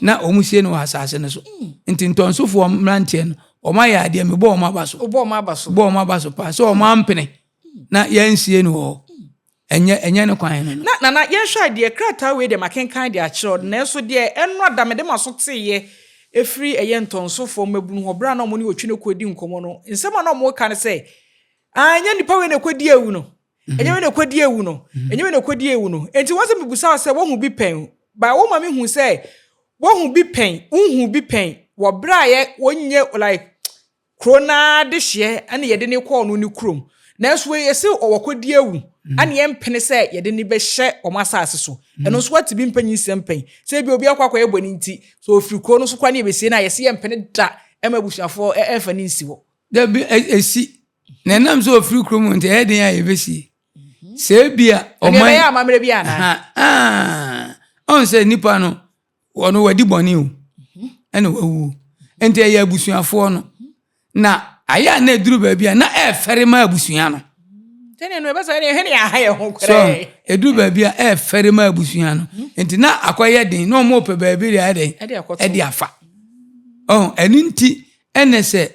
na wɔn sie no wɔ asase no so. Nti ntɔnsofoɔ mmeranteɛ no, wɔn ayɛ adeɛ, mebɔ wɔn aba so. Wobɔ wɔn aba so. Bɔ wɔn aba so paa sɛ wɔn ampene na yɛnsie no wɔ hɔ. Ɛnyɛ ɛnyɛ ne kwan no no. Na Nana, yɛnhwɛ adeɛ, krataa wei deɛ makenkan de akyerɛ wo, nanso deɛ ɛno ada mede m'aso teeɛ ɛfiri ɛyɛ ntɔnsofoɔ mmabunu hɔ berɛ a na wɔne Otwinoko redi nkɔmmɔ no, nsɛm a na wɔreka ne sɛ, Ah, ɛnyɛ nnipa wei na ɛkɔdi awu no, ɛnyɛ wei na ɛkɔdi awu no, ɛnyɛ wei na ɛkɔdi awu no. Enti wɔn sɛ mebisa wo sɛ woahu bi pɛn, but woma mehu sɛ woahu bi pɛn, wonhuu bi pɛn wɔ berɛ a yɛ wɔnyɛ like Kuro no ara dehyeɛ ɛna yɛde no kɔɔ no ne kurom. Nanso wei yɛse ɔwɔkɔdi awu ɛna yɛmpene sɛ yɛde no bɛhyɛ wɔn asase so. Ɛno nso wate bi mpɛ nyinsɛn pɛn. Sɛ ebia obi akɔ akɔyɛ bɔne nti, sɛ ɔfiri kuro no so koraa ne yɛbɛsie no a, yɛse yɛmpene da ɛma abusuafoɔ ɛmfa no nsi hɔ. Dabi, ɛsi. Na ɛnam sɛ ɔfiri kurom nti, ɛyɛ den a yɛbɛsie. Sɛ ebia ɔman. Ɛnna ɛbɛyɛ amammerɛ bi anaa? Ɔn sɛ nipa no, Ɔno wadi bɔne o, ɛna wawu. Nti ɛyɛ abusuafoɔ no. Na ayɛ a na ɛduru baabi a na ɛɛfɛre ma abusua no. Sɛdeɛ no ɛbɛsɛ ɛne ɛhene aha yɛ ho koraa. So ɛduru baabi a ɛɛfɛre ma abusua no. Nti na akɔyɛ den na wɔn pɛ baabi de ayɛ den ɛde afa. Ɔho ɛno nti ɛna sɛ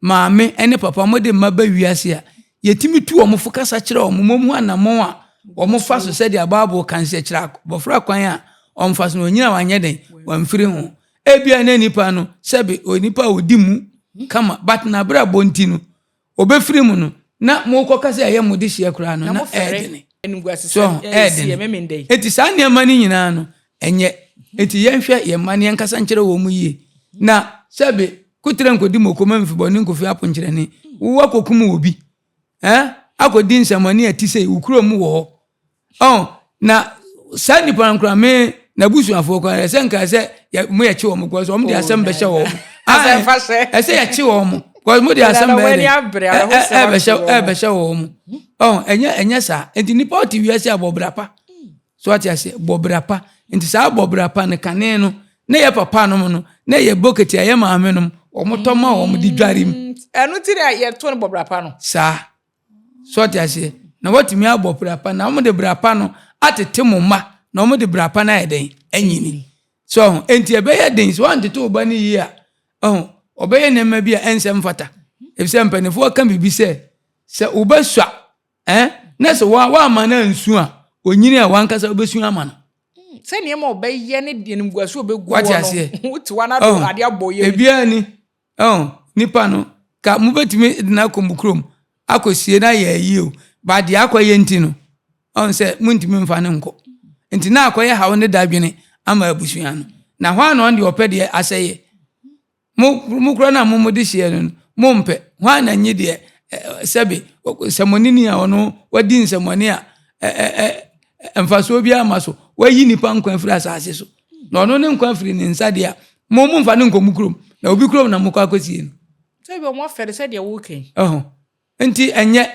Maame ne papa, wɔde mma ba wiase a, yɛtumi tu wɔn fo kasa kyerɛ wɔn ma wɔhu anammɔn a wɔfa so sɛdeɛ Bible ka no sɛ kyerɛ abɔfra kwan a ɔmfa so na ɔnyina wanyɛ dɛn wamfiri ho. Ebia na nipa no sɛbe onipa a ɔdi mu kama but n'abrabɔ nti no ɔbɛfiri mu no na mokɔka sɛ ɛyɛ mo dehyeɛ koraa no na ɛɛdene. So ɛɛdene. Enti saa nneɛma no nyinaa no ɛnyɛ. Enti yɛnhwɛ yɛn mma no yɛnkasa nkyerɛ wɔn yie na sɛbe Koterɛ nkɔdi moko ma mfibɔne nkɔfi aponkyerɛne. Wo akɔkum obi. Eh? Akɔdi nsɛmmɔne a ɛte sei, wo kurom wɔ hɔ. Oh, na saa nnipa no koraa me n'abusuafoɔ koraa ɛsɛ nka sɛ yɛ mo yɛkye wɔn kɔ so wɔn de oh, asɛm bɛhyɛ wɔn. Ɛsɛ yɛkye wɔn kɔ mo de asɛm bɛyɛ dɛ ɛbɛhyɛ ɛbɛhyɛ wɔn. Oh, ɛnyɛ ɛnyɛ saa. Nti nipa ɔte wiase abɔ bra pa. So wate aseɛ? Bɔ bra pa. Nti saa bɔ bra pa no, kane no, na yɛ papa nom no, na yɛ bokiti a yɛ maame nom, wɔn tɔ ma wɔn de dware mu. Mm, ɛno ti na yɛto no bɔ bra pa no. Saa. So wate aseɛ? Na watumi abɔ bra pa, na wɔn de bra pa no atete mo mma, na wɔn de bra pa no ayɛ dɛn? Anyini. So ɔho, enti ɛbɛyɛ den sɛ wantete wo ba no yie a, ɔho, ɔbɛyɛ nneɛma bi a ɛnsɛ mfata. Efisɛ mpanimfoɔ ka biribi sɛ, sɛ wo ba sua Eh, na sɛ woamma no ansu a, onyini a wankasa wobɛsu ama no. Hmm, sɛ nneɛma ɔbɛyɛ ne deɛ nimguaso ɔbɛgu wate aseɛ no, wote wa no oh, ade abɔ yɛ. Ebiara ni, oh, nipa no, ka mobɛtumi de no akɔ mo kurom akɔsie no ayɛ ayie o, ba deɛ akɔyɛ nti no, ɔn sɛ montumi mfa no nkɔ. Nti na akɔyɛ haw ne dadwene ama abusua no. Na hɔ a na ɔn deɛ ɔpɛ deɛ asɛyɛ. Mo, mo kora no a mo mo de hyeɛ no no, mompɛ. Hwan na nye deɛ sɛbe sɛmɔneni a ɔno wadi nsɛmɔne a ɛ mfasoɔ biara ma so, wayi nipa nkwa afiri asase so. Na ɔno ne nkwa afiri ne nsa deɛ a, mo momfa no nkɔ mo kurom. Na obi kurom na mokɔ akɔsie no. Sɛ bi ɔmo afɛre sɛ deɛ woka yi. Ɛho. Nti ɛnyɛ.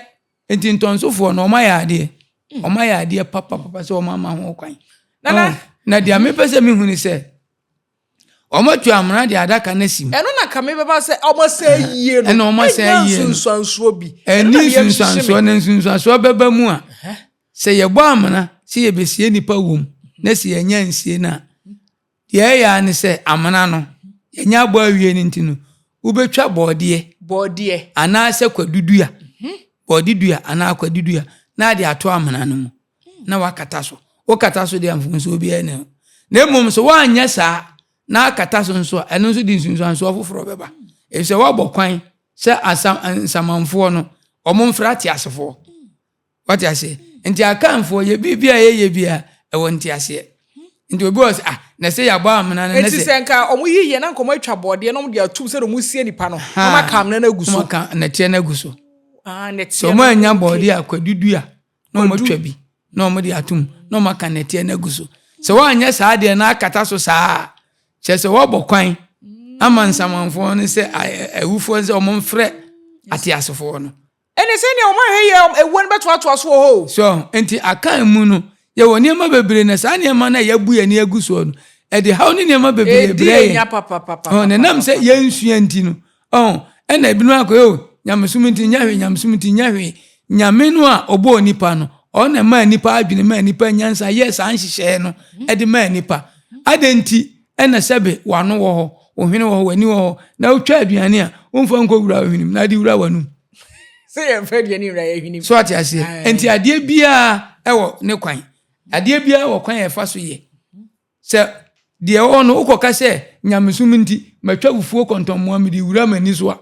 Nti ntɔnsofoɔ no, ɔmo ayɛ adeɛ. Ɔmo ayɛ adeɛ papapapa sɛ ɔmo ama ho kwan. Nana. Na deɛ mepɛ sɛ mehu ne sɛ, Wɔatu amena de adaka no asi mu. Ɛno na ka mebɛba sɛ wɔasɛe yie no. Ɛna wɔasɛe yie no. Nsunsuansoɔ bi. Ɛni nsunsuansoɔ na nsunsuansoɔ bɛba mu a, sɛ yɛbɔ amena sɛ yɛbɛsie nipa wom na sɛ yɛnya nsie no a, deɛ ɛyɛ ara ne sɛ amena no yɛnya abɔ awie no nti no, wobɛtwa bɔɔdeɛ. Bɔɔdeɛ. Anaasɛ kwadudua. Mhm. Bɔɔde dua anaa kwadudua na ade ato amena no mu. na wakata so. Wokata so deɛ mfomsoɔ biara nni ho. Na mmom sɛ woanyɛ saa na akata so nso a, ɛno nso de nsunsuansoɔ foforɔ bɛba. Efisɛ woabɔ kwan sɛ asam nsamanfoɔ no, wɔn mfra ateasefoɔ. Wate aseɛ? Nti Akanfoɔ, yɛ biribi a yɛyɛ bi a, ɛwɔ nteaseɛ. Nti obi wɔ sɛ, ah, na sɛ yɛabɔ amena no, na Nti sɛ. sɛ nka wɔn yi yɛ na nka wɔn atwa bɔɔdeɛ na wɔn de atum sɛdeɛ wɔn sie nipa no, na wɔn aka amena no agu so. Na wɔn aka nɛteɛ no agu so. Ah, nɛteɛ Sɛ wɔn annya bɔɔdeɛ a, kwadu dua na wɔn atwa bi na wɔn de atum na wɔn aka nɛteɛ no agu so. Sɛ wɔanyɛ saa deɛ na akata so saa a, kyerɛ sɛ wɔabɔ kwan ama nsamanfoɔ no sɛ awufoɔ no sɛ wɔn mfrɛ ateasefoɔ no. Ɛne sɛnea wɔn ahwɛ yɛ ewuo no bɛtoatoa so wɔ hɔ o. So nti Akan mu no, yɛwɔ nneɛma bebree na saa nneɛma no a yɛabu yɛn ani agu soɔ no, ɛde haw ne nneɛma bebree Ɛdi brɛ yɛn. nya papapapa. Ɔn, na ɛnam sɛ yɛnsua nti no, ɔn, ɛna ebinom akɔyɛ o, nyamesom nti nyɛ hwee, nyamesom nti nyɛ hwee. Nyame no a ɔbɔɔ nipa no, ɔno na ɛmaa nipa adwene, maa nipa nyansa, yɛɛ saa nhyehyɛeɛ no de maa nipa. Adɛn nti Ɛna sɛbe w'ano wɔ hɔ, wo hwene wɔ hɔ, w'ani wɔ hɔ, na wotwa aduane a, womfa nkɔwura wo hwenem, na ade wura w'anom. Sɛ yɛmfa aduane nwura yɛn hwenem. So ate aseɛ? Nti adeɛ biara ɛwɔ ne kwan. Adeɛ biara wɔ kwan a ɛfa so yɛ. Sɛ deɛ ɛwɔ hɔ no, wokɔka sɛ nyamesom nti, matwa fufuo kɔntɔnmoa mede wura m'ani so a,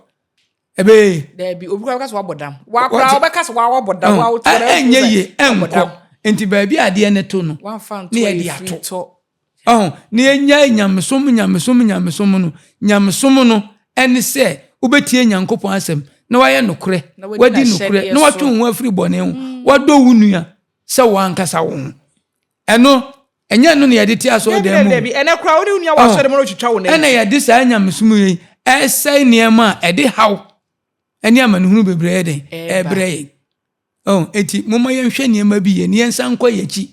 ɛbɛyɛ yie. Daabi, obi koraa bɛka sɛ wabɔ dam. Wa koraa wobɛka sɛ wabɔ dam. Wa wote ɛnyɛ yie, ɛnkɔ. Nti baabi a adeɛ no to no, ne yɛde ato. Ɔho, na yɛnyae nyamesom, nyamesom, nyamesom no. Nyamesom no ɛne sɛ wobɛtie Nyankopɔn asɛm na wayɛ nokorɛ, wadi nokorɛ, na watwe wo ho afiri bɔne ho, mm. wadɔ wo nua sɛ wo ankasa wo ho. Ɛno, ɛnyɛ ɛno na yɛde te asɔredan mu. Dabi, ɛnɛ koraa wo ne wo nua wɔ asɔre mu na otwitwa wo nan. Ɛna yɛde saa nyamesom yi ɛsɛe nneɛma a ɛde haw ɛne amanehunu bebree yɛ den ɛbrɛ yɛn. Oh, eti momma yɛnhwɛ nneɛma bi yɛ na yɛnsan nkɔ yɛn akyi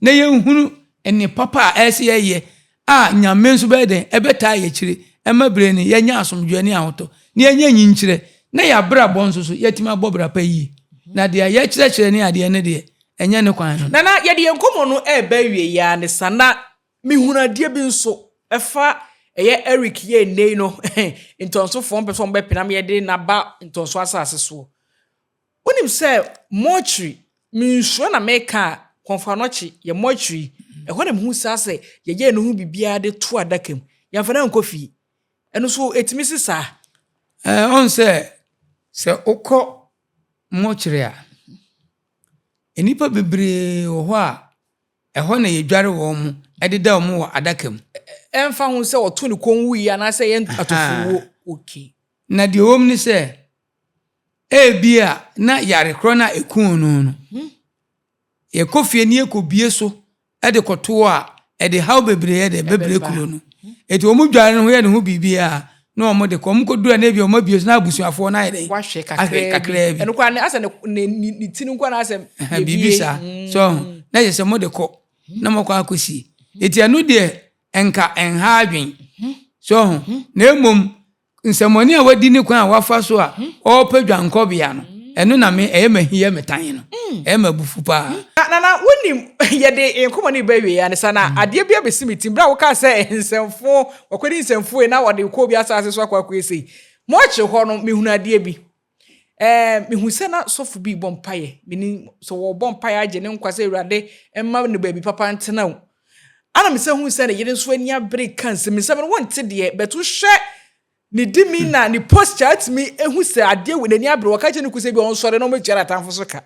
na yɛnhunu nne papa a ɛsɛ yɛyɛ a Nyame nso bɛyɛ dɛn ɛbɛtaa yɛn akyire ɛma bere no yɛanya asomdwoeɛ ne ahotɔ na yɛanya nyinkyerɛ na yɛabrabɔ nso so yɛatumi abɔ bra pa yie. Na deɛ yɛkyerɛkyerɛ ne adeɛ no deɛ ɛnyɛ ne kwan no. Nana, yɛde yɛn nkɔmmɔ no reba awiei ara ne sa, na mehunu adeɛ bi nso ɛfa ɛyɛ Eric yɛ nnɛ yi no ntɔnsofoɔ mpɛ sɛ wɔbɛpene ama yɛde no aba ntɔnso asase soɔ. Wonim sɛ mortuary, mensuro na meka a, Kɔmfo Anɔkye, yɛ mortuary, ɛhɔ na mehu saa sɛ yɛyɛɛ ne ho biribiara de to adaka mu, yɛamfa no ankɔ fie. Ɛno nso ɛtumi si saa? Ɛɛ, ɔn sɛ, sɛ wokɔ mortuary a, nnipa bebree wɔ hɔ a, ɛhɔ na yɛdware wɔn, deda wɔn wɔ adaka mu. Ɛmfa ho sɛ ɔto ne kɔn wuiɛ anaasɛ ɛyɛ atɔfowuo. Okay. Na deɛ ɛwɔ mu ne sɛ, Ebia na yare korɔ no a ɛkuu no no, yɛkɔ fie ne yɛkɔbie so de kɔto hɔ a, ɛde haw bebree yɛ dɛ bɛbrɛ kuro no. Enti wɔn dware no ho yɛ ne ho biribiara na wɔn de kɔ. Wɔn kɔduru a na ebia wɔn abie so na abusuafoɔ no ayɛ dɛ Wahwɛ kakraa bi. Ɛno koraa ne asɛ ne ne ne ti no nko na asɛ biribi saa. So na yɛ sɛ mo de kɔ na mo kɔ akɔsie. Eti ɛno deɛ nka ɛnha adwen. So na mmom Nsɛmmɔne a wadi ne kwan a wafa so a ɔrepɛ dwankɔbea no, ɛno na me, ɛyɛ m'ahi yɛ me tan no. Ɛyɛ me abufu paa. Na Nana, wonim, yɛde yɛn nkɔmmɔ no reba awiei ara ne saa, na adeɛ bi abɛsi me tirim. Berɛ a wokaa sɛ nsɛmfo, wakɔdi nsɛmfo ei, na wɔde kɔ obi asase so akɔ akɔyɛ sei. Mɔɔkye hɔ no, mehunuu adeɛ bi. Ɛɛ, mehu sɛ na sɔfo bi rebɔ mpaeɛ. Menim sɛ wɔrebɔ mpaeɛ agye ne nkwa sɛ Awurade mma no baabi papa ntena o. Ana mesan hu sɛ ne yere nso ani abere ka nsɛm. Nsɛm no wonte deɛ, but wohwɛ ne demeanor, ne posture atumi ehu sɛ adeɛ wɔ n'ani abere. Wɔka kyerɛ ne ku sɛ bi ɔnsɔre na ɔmmɛtua n'atamfo so ka.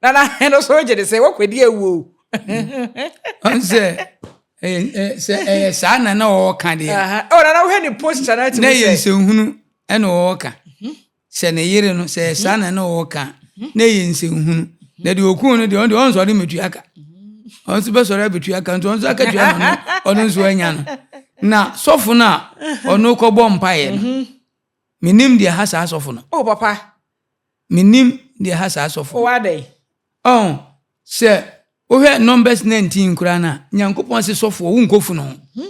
Na na ɛno nso wogye de sɛ wɔkɔdi awu o. Ɔn sɛ sɛ ɛyɛ saa na na ɔreka deɛ. Ɔ na na wohwɛ ne posture na atumi sɛ. Na ɛyɛ nsɛnhunu ɛna ɔreka. Sɛ ne yere no, sɛ saa na na ɔreka a, na ɛyɛ nsɛnhunu. Na deɛ ɔkuu no deɛ, ɔno deɛ ɔnsɔre mmɛtua ka. Ɔno nso bɛsɔre abɛtua ka, nti ɔno nso akatua na ɔno ɔno nso anya no. Na sɔfo no a ɔno kɔbɔ mpaeɛ no, menim deɛ ha saa sɔfo no. Oh, papa. Menim deɛ ha saa sɔfo no. Oh, adɛn? Ɔn, sɛ wohwɛ Numbers 19 koraa no a, Nyankopɔn se sɔfoɔ wonkɔ funu ho.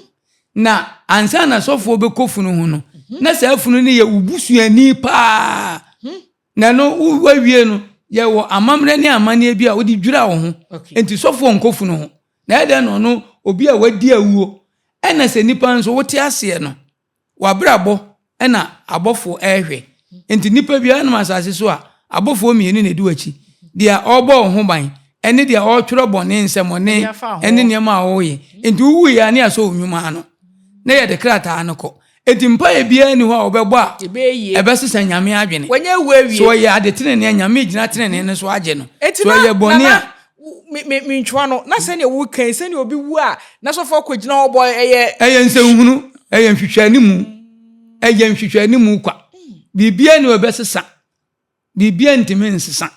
Na ansa na sɔfoɔ bɛkɔ funu ho no, na saa funu no yɛ wo busuani paa. Na ɛno woawie no, yɛwɔ amammerɛ ne amanneɛ bi a wode dwira wo ho. Enti sɔfoɔ nkɔ funu ho. Na ɛdɛn na ɔno obi a wadi awuo, ɛna sɛ nipa nso wote aseɛ no, W'abrabɔ na abɔfoɔ rehwɛ. Enti nnipa biara nam asase so a, abɔfoɔ mmienu na ɛdi w'akyi. Deɛ ɔrebɔ wo ho ban ne deɛ ɔretwerɛ bɔne, nsɛmmɔne ne nneɛma a woreyɛ. Enti wowuiɛ a, ne yɛasɔ wo nnwuma ano, na yɛde krataa no kɔ. Enti mpaeɛ biara nni hɔ a wɔbɛbɔ a ɛbɛsesa Nyame adwene. Sɛ ɔyɛ ade tenenee a, Nyame gyina tenenee no so agye no. Sɛ ɔyɛ bɔne a. Mentwa no, na sɛdeɛ woka yi, sɛdeɛ obi wu a, na sɔfo akɔgyina hɔ bɔ ɛyɛ. Ɛyɛ nsɛnhunu, ɛyɛ nhwehwɛanimu, ɛyɛ nhwehwɛanimu kwa. Biribiara nni hɔ a ɛbɛsesa. Biribiara ntumi nsesa.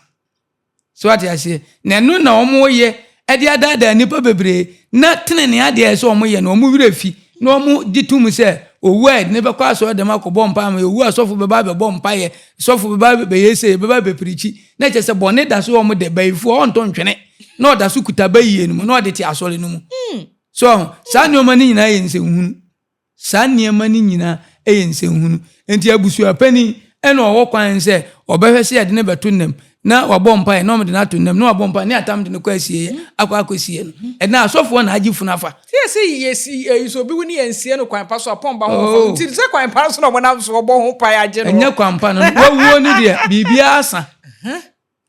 So ate aseɛ? Na ɛno na wɔyɛ de adaadaa nnipa bebree na tenenee adeɛ a ɛsɛ wɔyɛ no wɔn werɛ fi na wɔn gye tom sɛ owu a yɛde no bɛkɔ asɔre dɛm akɔbɔ mpaeɛ ama owu a sɔfo bɛba abɛbɔ mpaeɛ sɔfo bɛba bɛyɛ sei bɛba abɛpirikyi na kyerɛ sɛ bɔne da so wɔn dɛ bayifoɔ ɔntɔ ntwene na ɔda so kuta bayie no mu na ɔde te asɔre no mu so saa nneɛma no nyinaa yɛ nsɛnhunu. Saa nneɛma no nyinaa yɛ nsɛnhunu. Enti abusuapanin na ɔwɔ kwan sɛ ɔbɛhwɛ sɛ yɛde no bɛto nnam na wabɔ mpaeɛ na wɔde no ato nnam na wabɔ mpaeɛ ne atam de no kɔ asieeɛ akɔ akɔsie no. Ɛnna asɔfoɔ na agye funu afa. Sɛ yɛsɛ yɛsi ɛyi sɛ obi wu ne yɛnsie no kwan pa so a pɔn ba ho oh. nti sɛ kwan pa so na wɔnam so wɔbɔ ho mpaeɛ agye no. Ɛnyɛ kwan pa no wawuo no deɛ biribiara asa.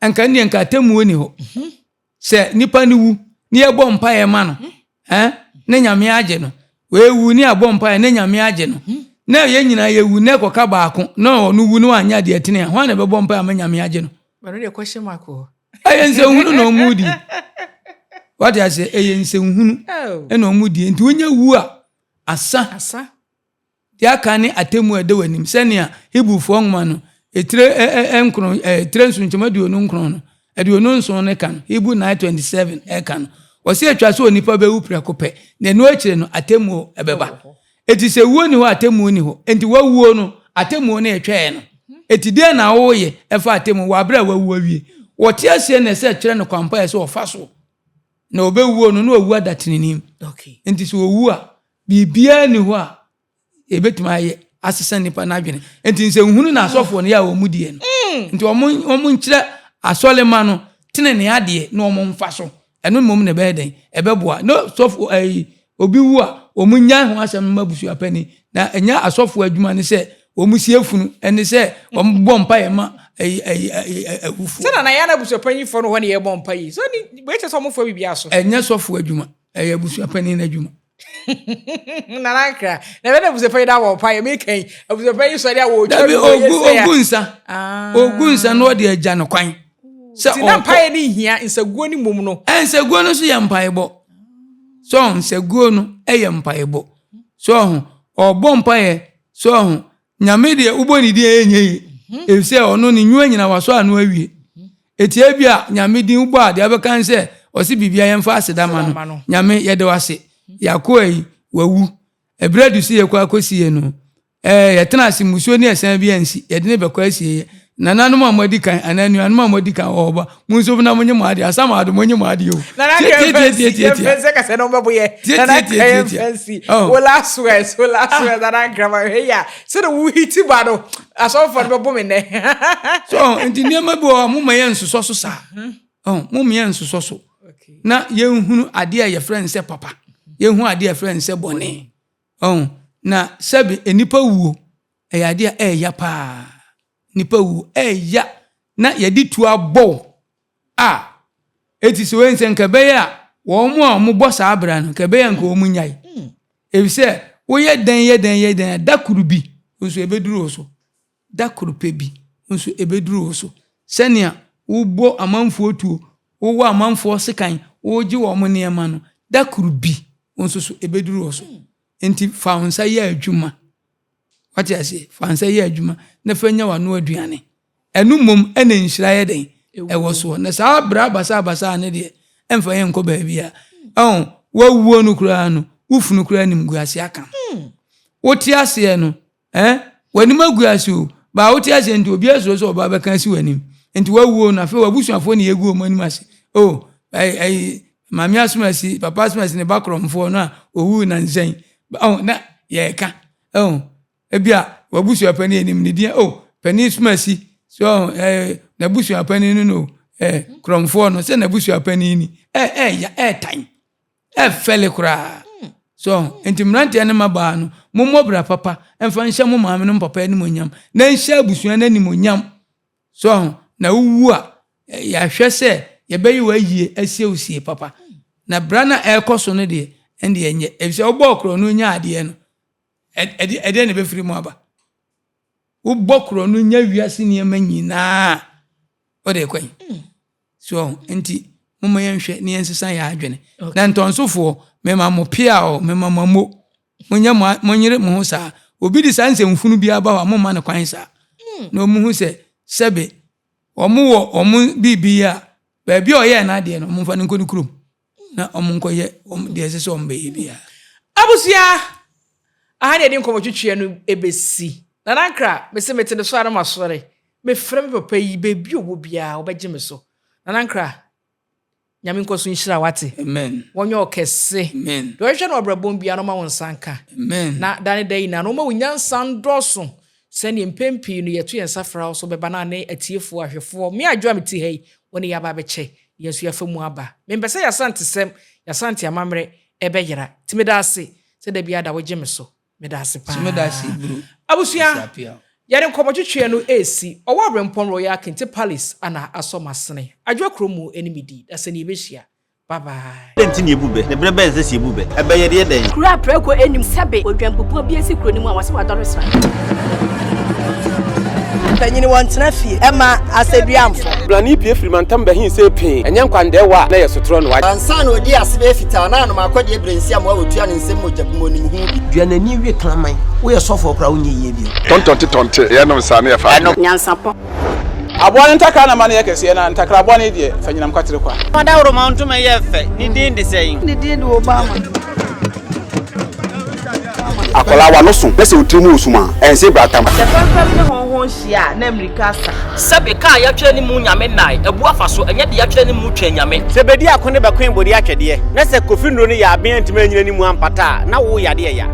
Nka nneɛ nka atemmuo ni hɔ. Sɛ nipa no wu ne yɛbɔ mpaeɛ ma no eh, ne Nyame agye no. Wei ne abɔ mpaeɛ ne Nyame agye no. Na yɛn nyinaa yɛwu na ɛkɔka baako na ɔno wu na wanyɛ adeɛ tene a, hwan na ɛbɛbɔ mpaeɛ ama Nyame agye no? Ɛno deɛ question mark wɔ. Ɛyɛ nsɛnhunu na ɔmo di. Wate aseɛ, ɛyɛ nsɛnhunu oh. na ɔmo di. Nti wonya wu a, asa. Asa. Deɛ aka ne atemmuo a ɛda w'anim, sɛnea Hebrifoɔ nwoma no etire nkron, etire nson nkyɛmu 29 no, 27 no ka no, Hebrew 9:27 ɛka no. Wɔsi atwa sɛ onipa bɛwu prɛko pɛ, na ɛno akyire no atemmuo ɛbɛba. Eti sɛ wuo ni hɔ atemmuo ni hɔ. Enti wawuo no, atemmuo no ɛtwɛɛ no. Eti deɛ na woyɛ ɛfa atemmuo wɔ abere a wawu awie. Wɔte aseɛ na ɛsɛ kyerɛ no kwan pa ɛsɛ ɔfa so. Na ɔbɛwuo no na wawu ada tenenee mu. Enti sɛ ɔwu a, Biribiara nni hɔ a yɛbɛtumi ayɛ asesa nnipa no adwene. Nti nsɛnhunu na asɔfoɔ no yɛ a wɔn diɛ no. Mm. Nti wɔn wɔn nkyerɛ asɔrema no tenene adeɛ na wɔn mfa so. Ɛno mmom na ɛbɛyɛ dɛn? Ɛbɛboa. No sɔfo ɛyi obi wu a wɔn nya ho asɛm no ma abusua panin. Na ɛnyɛ asɔfoɔ adwuma ne sɛ wɔn sie funu ɛne sɛ wɔn bɔ mpaeɛ ma ɛyi ɛyi ɛyi awufoɔ. Sɛ na na yɛn abusua panyinfoɔ no hɔ na yɛbɔ mpaeɛ. So ni wei kyerɛ sɛ wɔn fɔ biribi aso. Ɛnyɛ sɔfo adwuma. Ɛyɛ abusua panin adwuma. Nana Nkra, na ɛbɛn abusua panyin da wɔ ɔpa yɛ meka yi, abusua panyin sɔre a wɔtwa bi wɔ yɛ sɛ ya. Ogu nsa, ah. ogu nsa na ɔde agya no kwan. Sɛ ɔkɔ. Na mpaeɛ ne hia nsaguo ne mom no. Nsaguo no nso yɛ mpaebɔ. So nsaguo no yɛ mpaebɔ. So ɔho ɔbɔ mpaeɛ so ɔho Nyame deɛ wobɔ ne din a ɛnyɛ yie efisɛ ɔno ne nnwuma nyina wasɔ ano awie. Eti ebia Nyame din wobɔ a deɛ wobɛka ne sɛ ɔse biribia yɛmfa aseda ma no. Nyame yɛda wo ase yɛakoa yi wawu ɛberɛ adu sɛ yɛkɔ akɔsie no ɛɛ yɛtena ase mmusuo ne ɛsan bi ansi yɛde ne bɛkɔ asieɛ. Nananom a moadi kan anaa anuanom a moadi kan wɔ hɔ ba, monsom na monye mo adeɛ. Asamado, monye mo adeɛ o. Nana Kɛmfɛnsi, yɛmfɛnsi kasa na ɔbɛbo yɛ. Nana Kɛmfɛnsi, wo last words, wo last ah. words, Nana Nkrama, hwɛ yi a, sɛ na wo hiti ba no, asɔfoɔ no bɛbo me nnɛ. So, nti nneɛma bi wɔ hɔ a, momma yɛn nsosɔ so saa. Oh, momma yɛn nsosɔ so. Na yɛnhunu adeɛ a yɛfrɛ no sɛ papa. Yɛnhu adeɛ a yɛfrɛ no sɛ bɔne. Oh, na sɛbi nnipa wuo, ɛyɛ adeɛ a ɛɛya paa. Nnipa wu, ɛɛya na yɛde tuo abɔ wo a, eti sɛ wei nsɛ nka ɛbɛyɛ a wɔn a wɔbɔ saa abira no nka ɛbɛyɛ nka wɔn nyae. Efisɛ woyɛ dɛn yɛ dɛn yɛ dɛn a da koro bi nso ebeduru wo so. Da koro pɛ bi nso ebeduru wo so. Sɛnea wobɔ amanfoɔ tuo, wowɔ amanfoɔ sekan, wogye wɔn nneɛma no, da koro bi nso so ebeduru wo so. Enti fa wo nsa yɛ adwuma. Wate aseɛ? Fa nsa yɛ adwuma na fa nya w'ano aduane. Ɛno mmom ɛna nhyira yɛ dɛn? Ɛwɔ soɔ. Na saa bra basaabasaa no deɛ, ɛmfa yɛn nkɔ baabi a. Ɛho, wawuo no koraa no, wo funu koraa nim gu ase aka. Wote aseɛ no, eh, w'anim agu ase o. Baa wote aseɛ nti obi asuro sɛ ɔba bɛka asi w'anim. Nti wawuo no, afei w'abusuafoɔ ne yɛgu wɔn anim ase. Oh, ɛyi, ɛyi, maame asomasi, papa asomasi ne ba korɔmfoɔ no a owuu nansa yi. Oh, na yɛreka. Oh, ebia w'abusua panin anim ne din, oh, panin sumasi, so oh, eh, n'abusua panin no no, eh, korɔmfoɔ no, sɛ n'abusua panin ni, eh, eh, ya, eh, tan, eh, fɛle koraa. So, nti mmeranteɛ ne mmabaa no, mommɔ bra papa, mfa nhyɛ mo maame no papa animuonyam, na nhyɛ abusua no animuonyam. So ho, na wowu a, yɛahwɛ sɛ yɛbɛyɛ wo ayie asie wo sie papa. Na bra no a ɛrekɔ so no deɛ, ɛnde ɛnyɛ. Efisɛ wobɔɔ korɔno nyaa adeɛ no. Ɛdeɛ na ɛbɛfiri mu aba. Wobɔ korɔ no nya wiase nneɛma nyinaa wode kwan. So nti momma yɛnhwɛ na yɛnsesa yɛn adwene. Na ntɔnsofoɔ, mema mo pea o, mema mo amo. Monyɛ mo monyere mo ho saa. Obi de saa nsɛmfunu bi aba hɔ a, momma no kwan saa. Hmm. Na wɔn hu sɛ sɛbe wɔn wɔ wɔn biribi a baabi a ɔyɛɛ n'adeɛ no, wɔn mfa no nkɔ ne kurom na wɔn nkɔyɛ wɔn deɛ ɛsɛ sɛ wɔn bɛyɛ biara. Abusua, aha na yɛde nkɔmmɔtwetweɛ no ɛbɛsi. Nana Nkra, mese mete ne so ara na masɔre. Mefrɛ me papa yi, baabi a ɔwɔ biara, ɔbɛgye me so. Nana Nkra, Nyame nkɔ so nhyira wo ate. Amen. Wɔnyɛ wo kɛse. Amen. Deɛ ɔhwehwɛ no ɔbrɛbɔn biara no ɔma wo nsa nka. Amen. Na da ne da nyinaa no ɔma wo nyansa ndɔɔso sɛdeɛ mpɛn pii no yɛto yɛn nsa frɛ wo so bɛba na ne atiefoɔ, ahwɛfoɔ, me Adwo a mete ha yi, wo ne yɛ aba abɛkyɛ na yɛn nso yɛafa mu aba. Mempɛ sɛ y'Asantesɛm, y'Asante amammerɛ ɛbɛyera. Nti meda ase sɛ da biara da wogye me so. Meda ase paa. Abusua, yɛde nkɔmmɔtwetweɛ no resi. Ɔwɔ Aberempɔn Royal Kente Palace ana asɔ m'asene. Adwoa kuro mu ne me di. Dasani yɛbɛhyia. Bye bye. Dɛn nti na yebu bɛ? Na bere bɛn na ɛsɛ sɛ yebu bɛ? Ɛbɛ yɛ deɛ dɛn? Kuro a prako nnim sɛbe odwanbubuo bi asi kuro no mu a wɔse wadɔre sra. Mpanyin wɔntena fie mma asɛduamfo. Blani pue firi mantam bɛhe see pee, ɛnyɛ nkwandɛɛwa a na ɛyɛ sotorɔ na wagye. Ansa na odii ase bɛyɛ fitaa na anom akɔdeɛ berɛ nsi amoa wɔtua ne nsam mogya bi mu onim ho bi. Dua n'ani we kraman. Woyɛ sɔfoɔ koraa wonyɛ yie bio. Tɔntɔnte tɔnte, yɛnom saa na yɛfa adeɛ. Nyansapɔ. Aboa no ntakra na ma no yɛ kɛseɛ, na ntakra bɔne deɛ, fa nyinam kwatere kwa. Ɔdawuroma ntoma yɛ fɛ, ne din de sɛn? Ne din de Obama. Akwadaa w'ano so na sɛ wo tiri mu resum a, ɛnse bratam. Sɛ fɛmfɛm ne hɔnhɔn hyia a, na mmirika asa. Sɛbe kaa yɛatwerɛ ne mu Nyame nnae, abu afa so, ɛnyɛ de yɛatwerɛ ne mu twɛn Nyame. Sɛ bedi ako ne bɛkoe bode atwɛdeɛ, na sɛ Kofi nnuro no yɛ aben antumi anyina ne mu ampata a, na wo yadeɛ ya.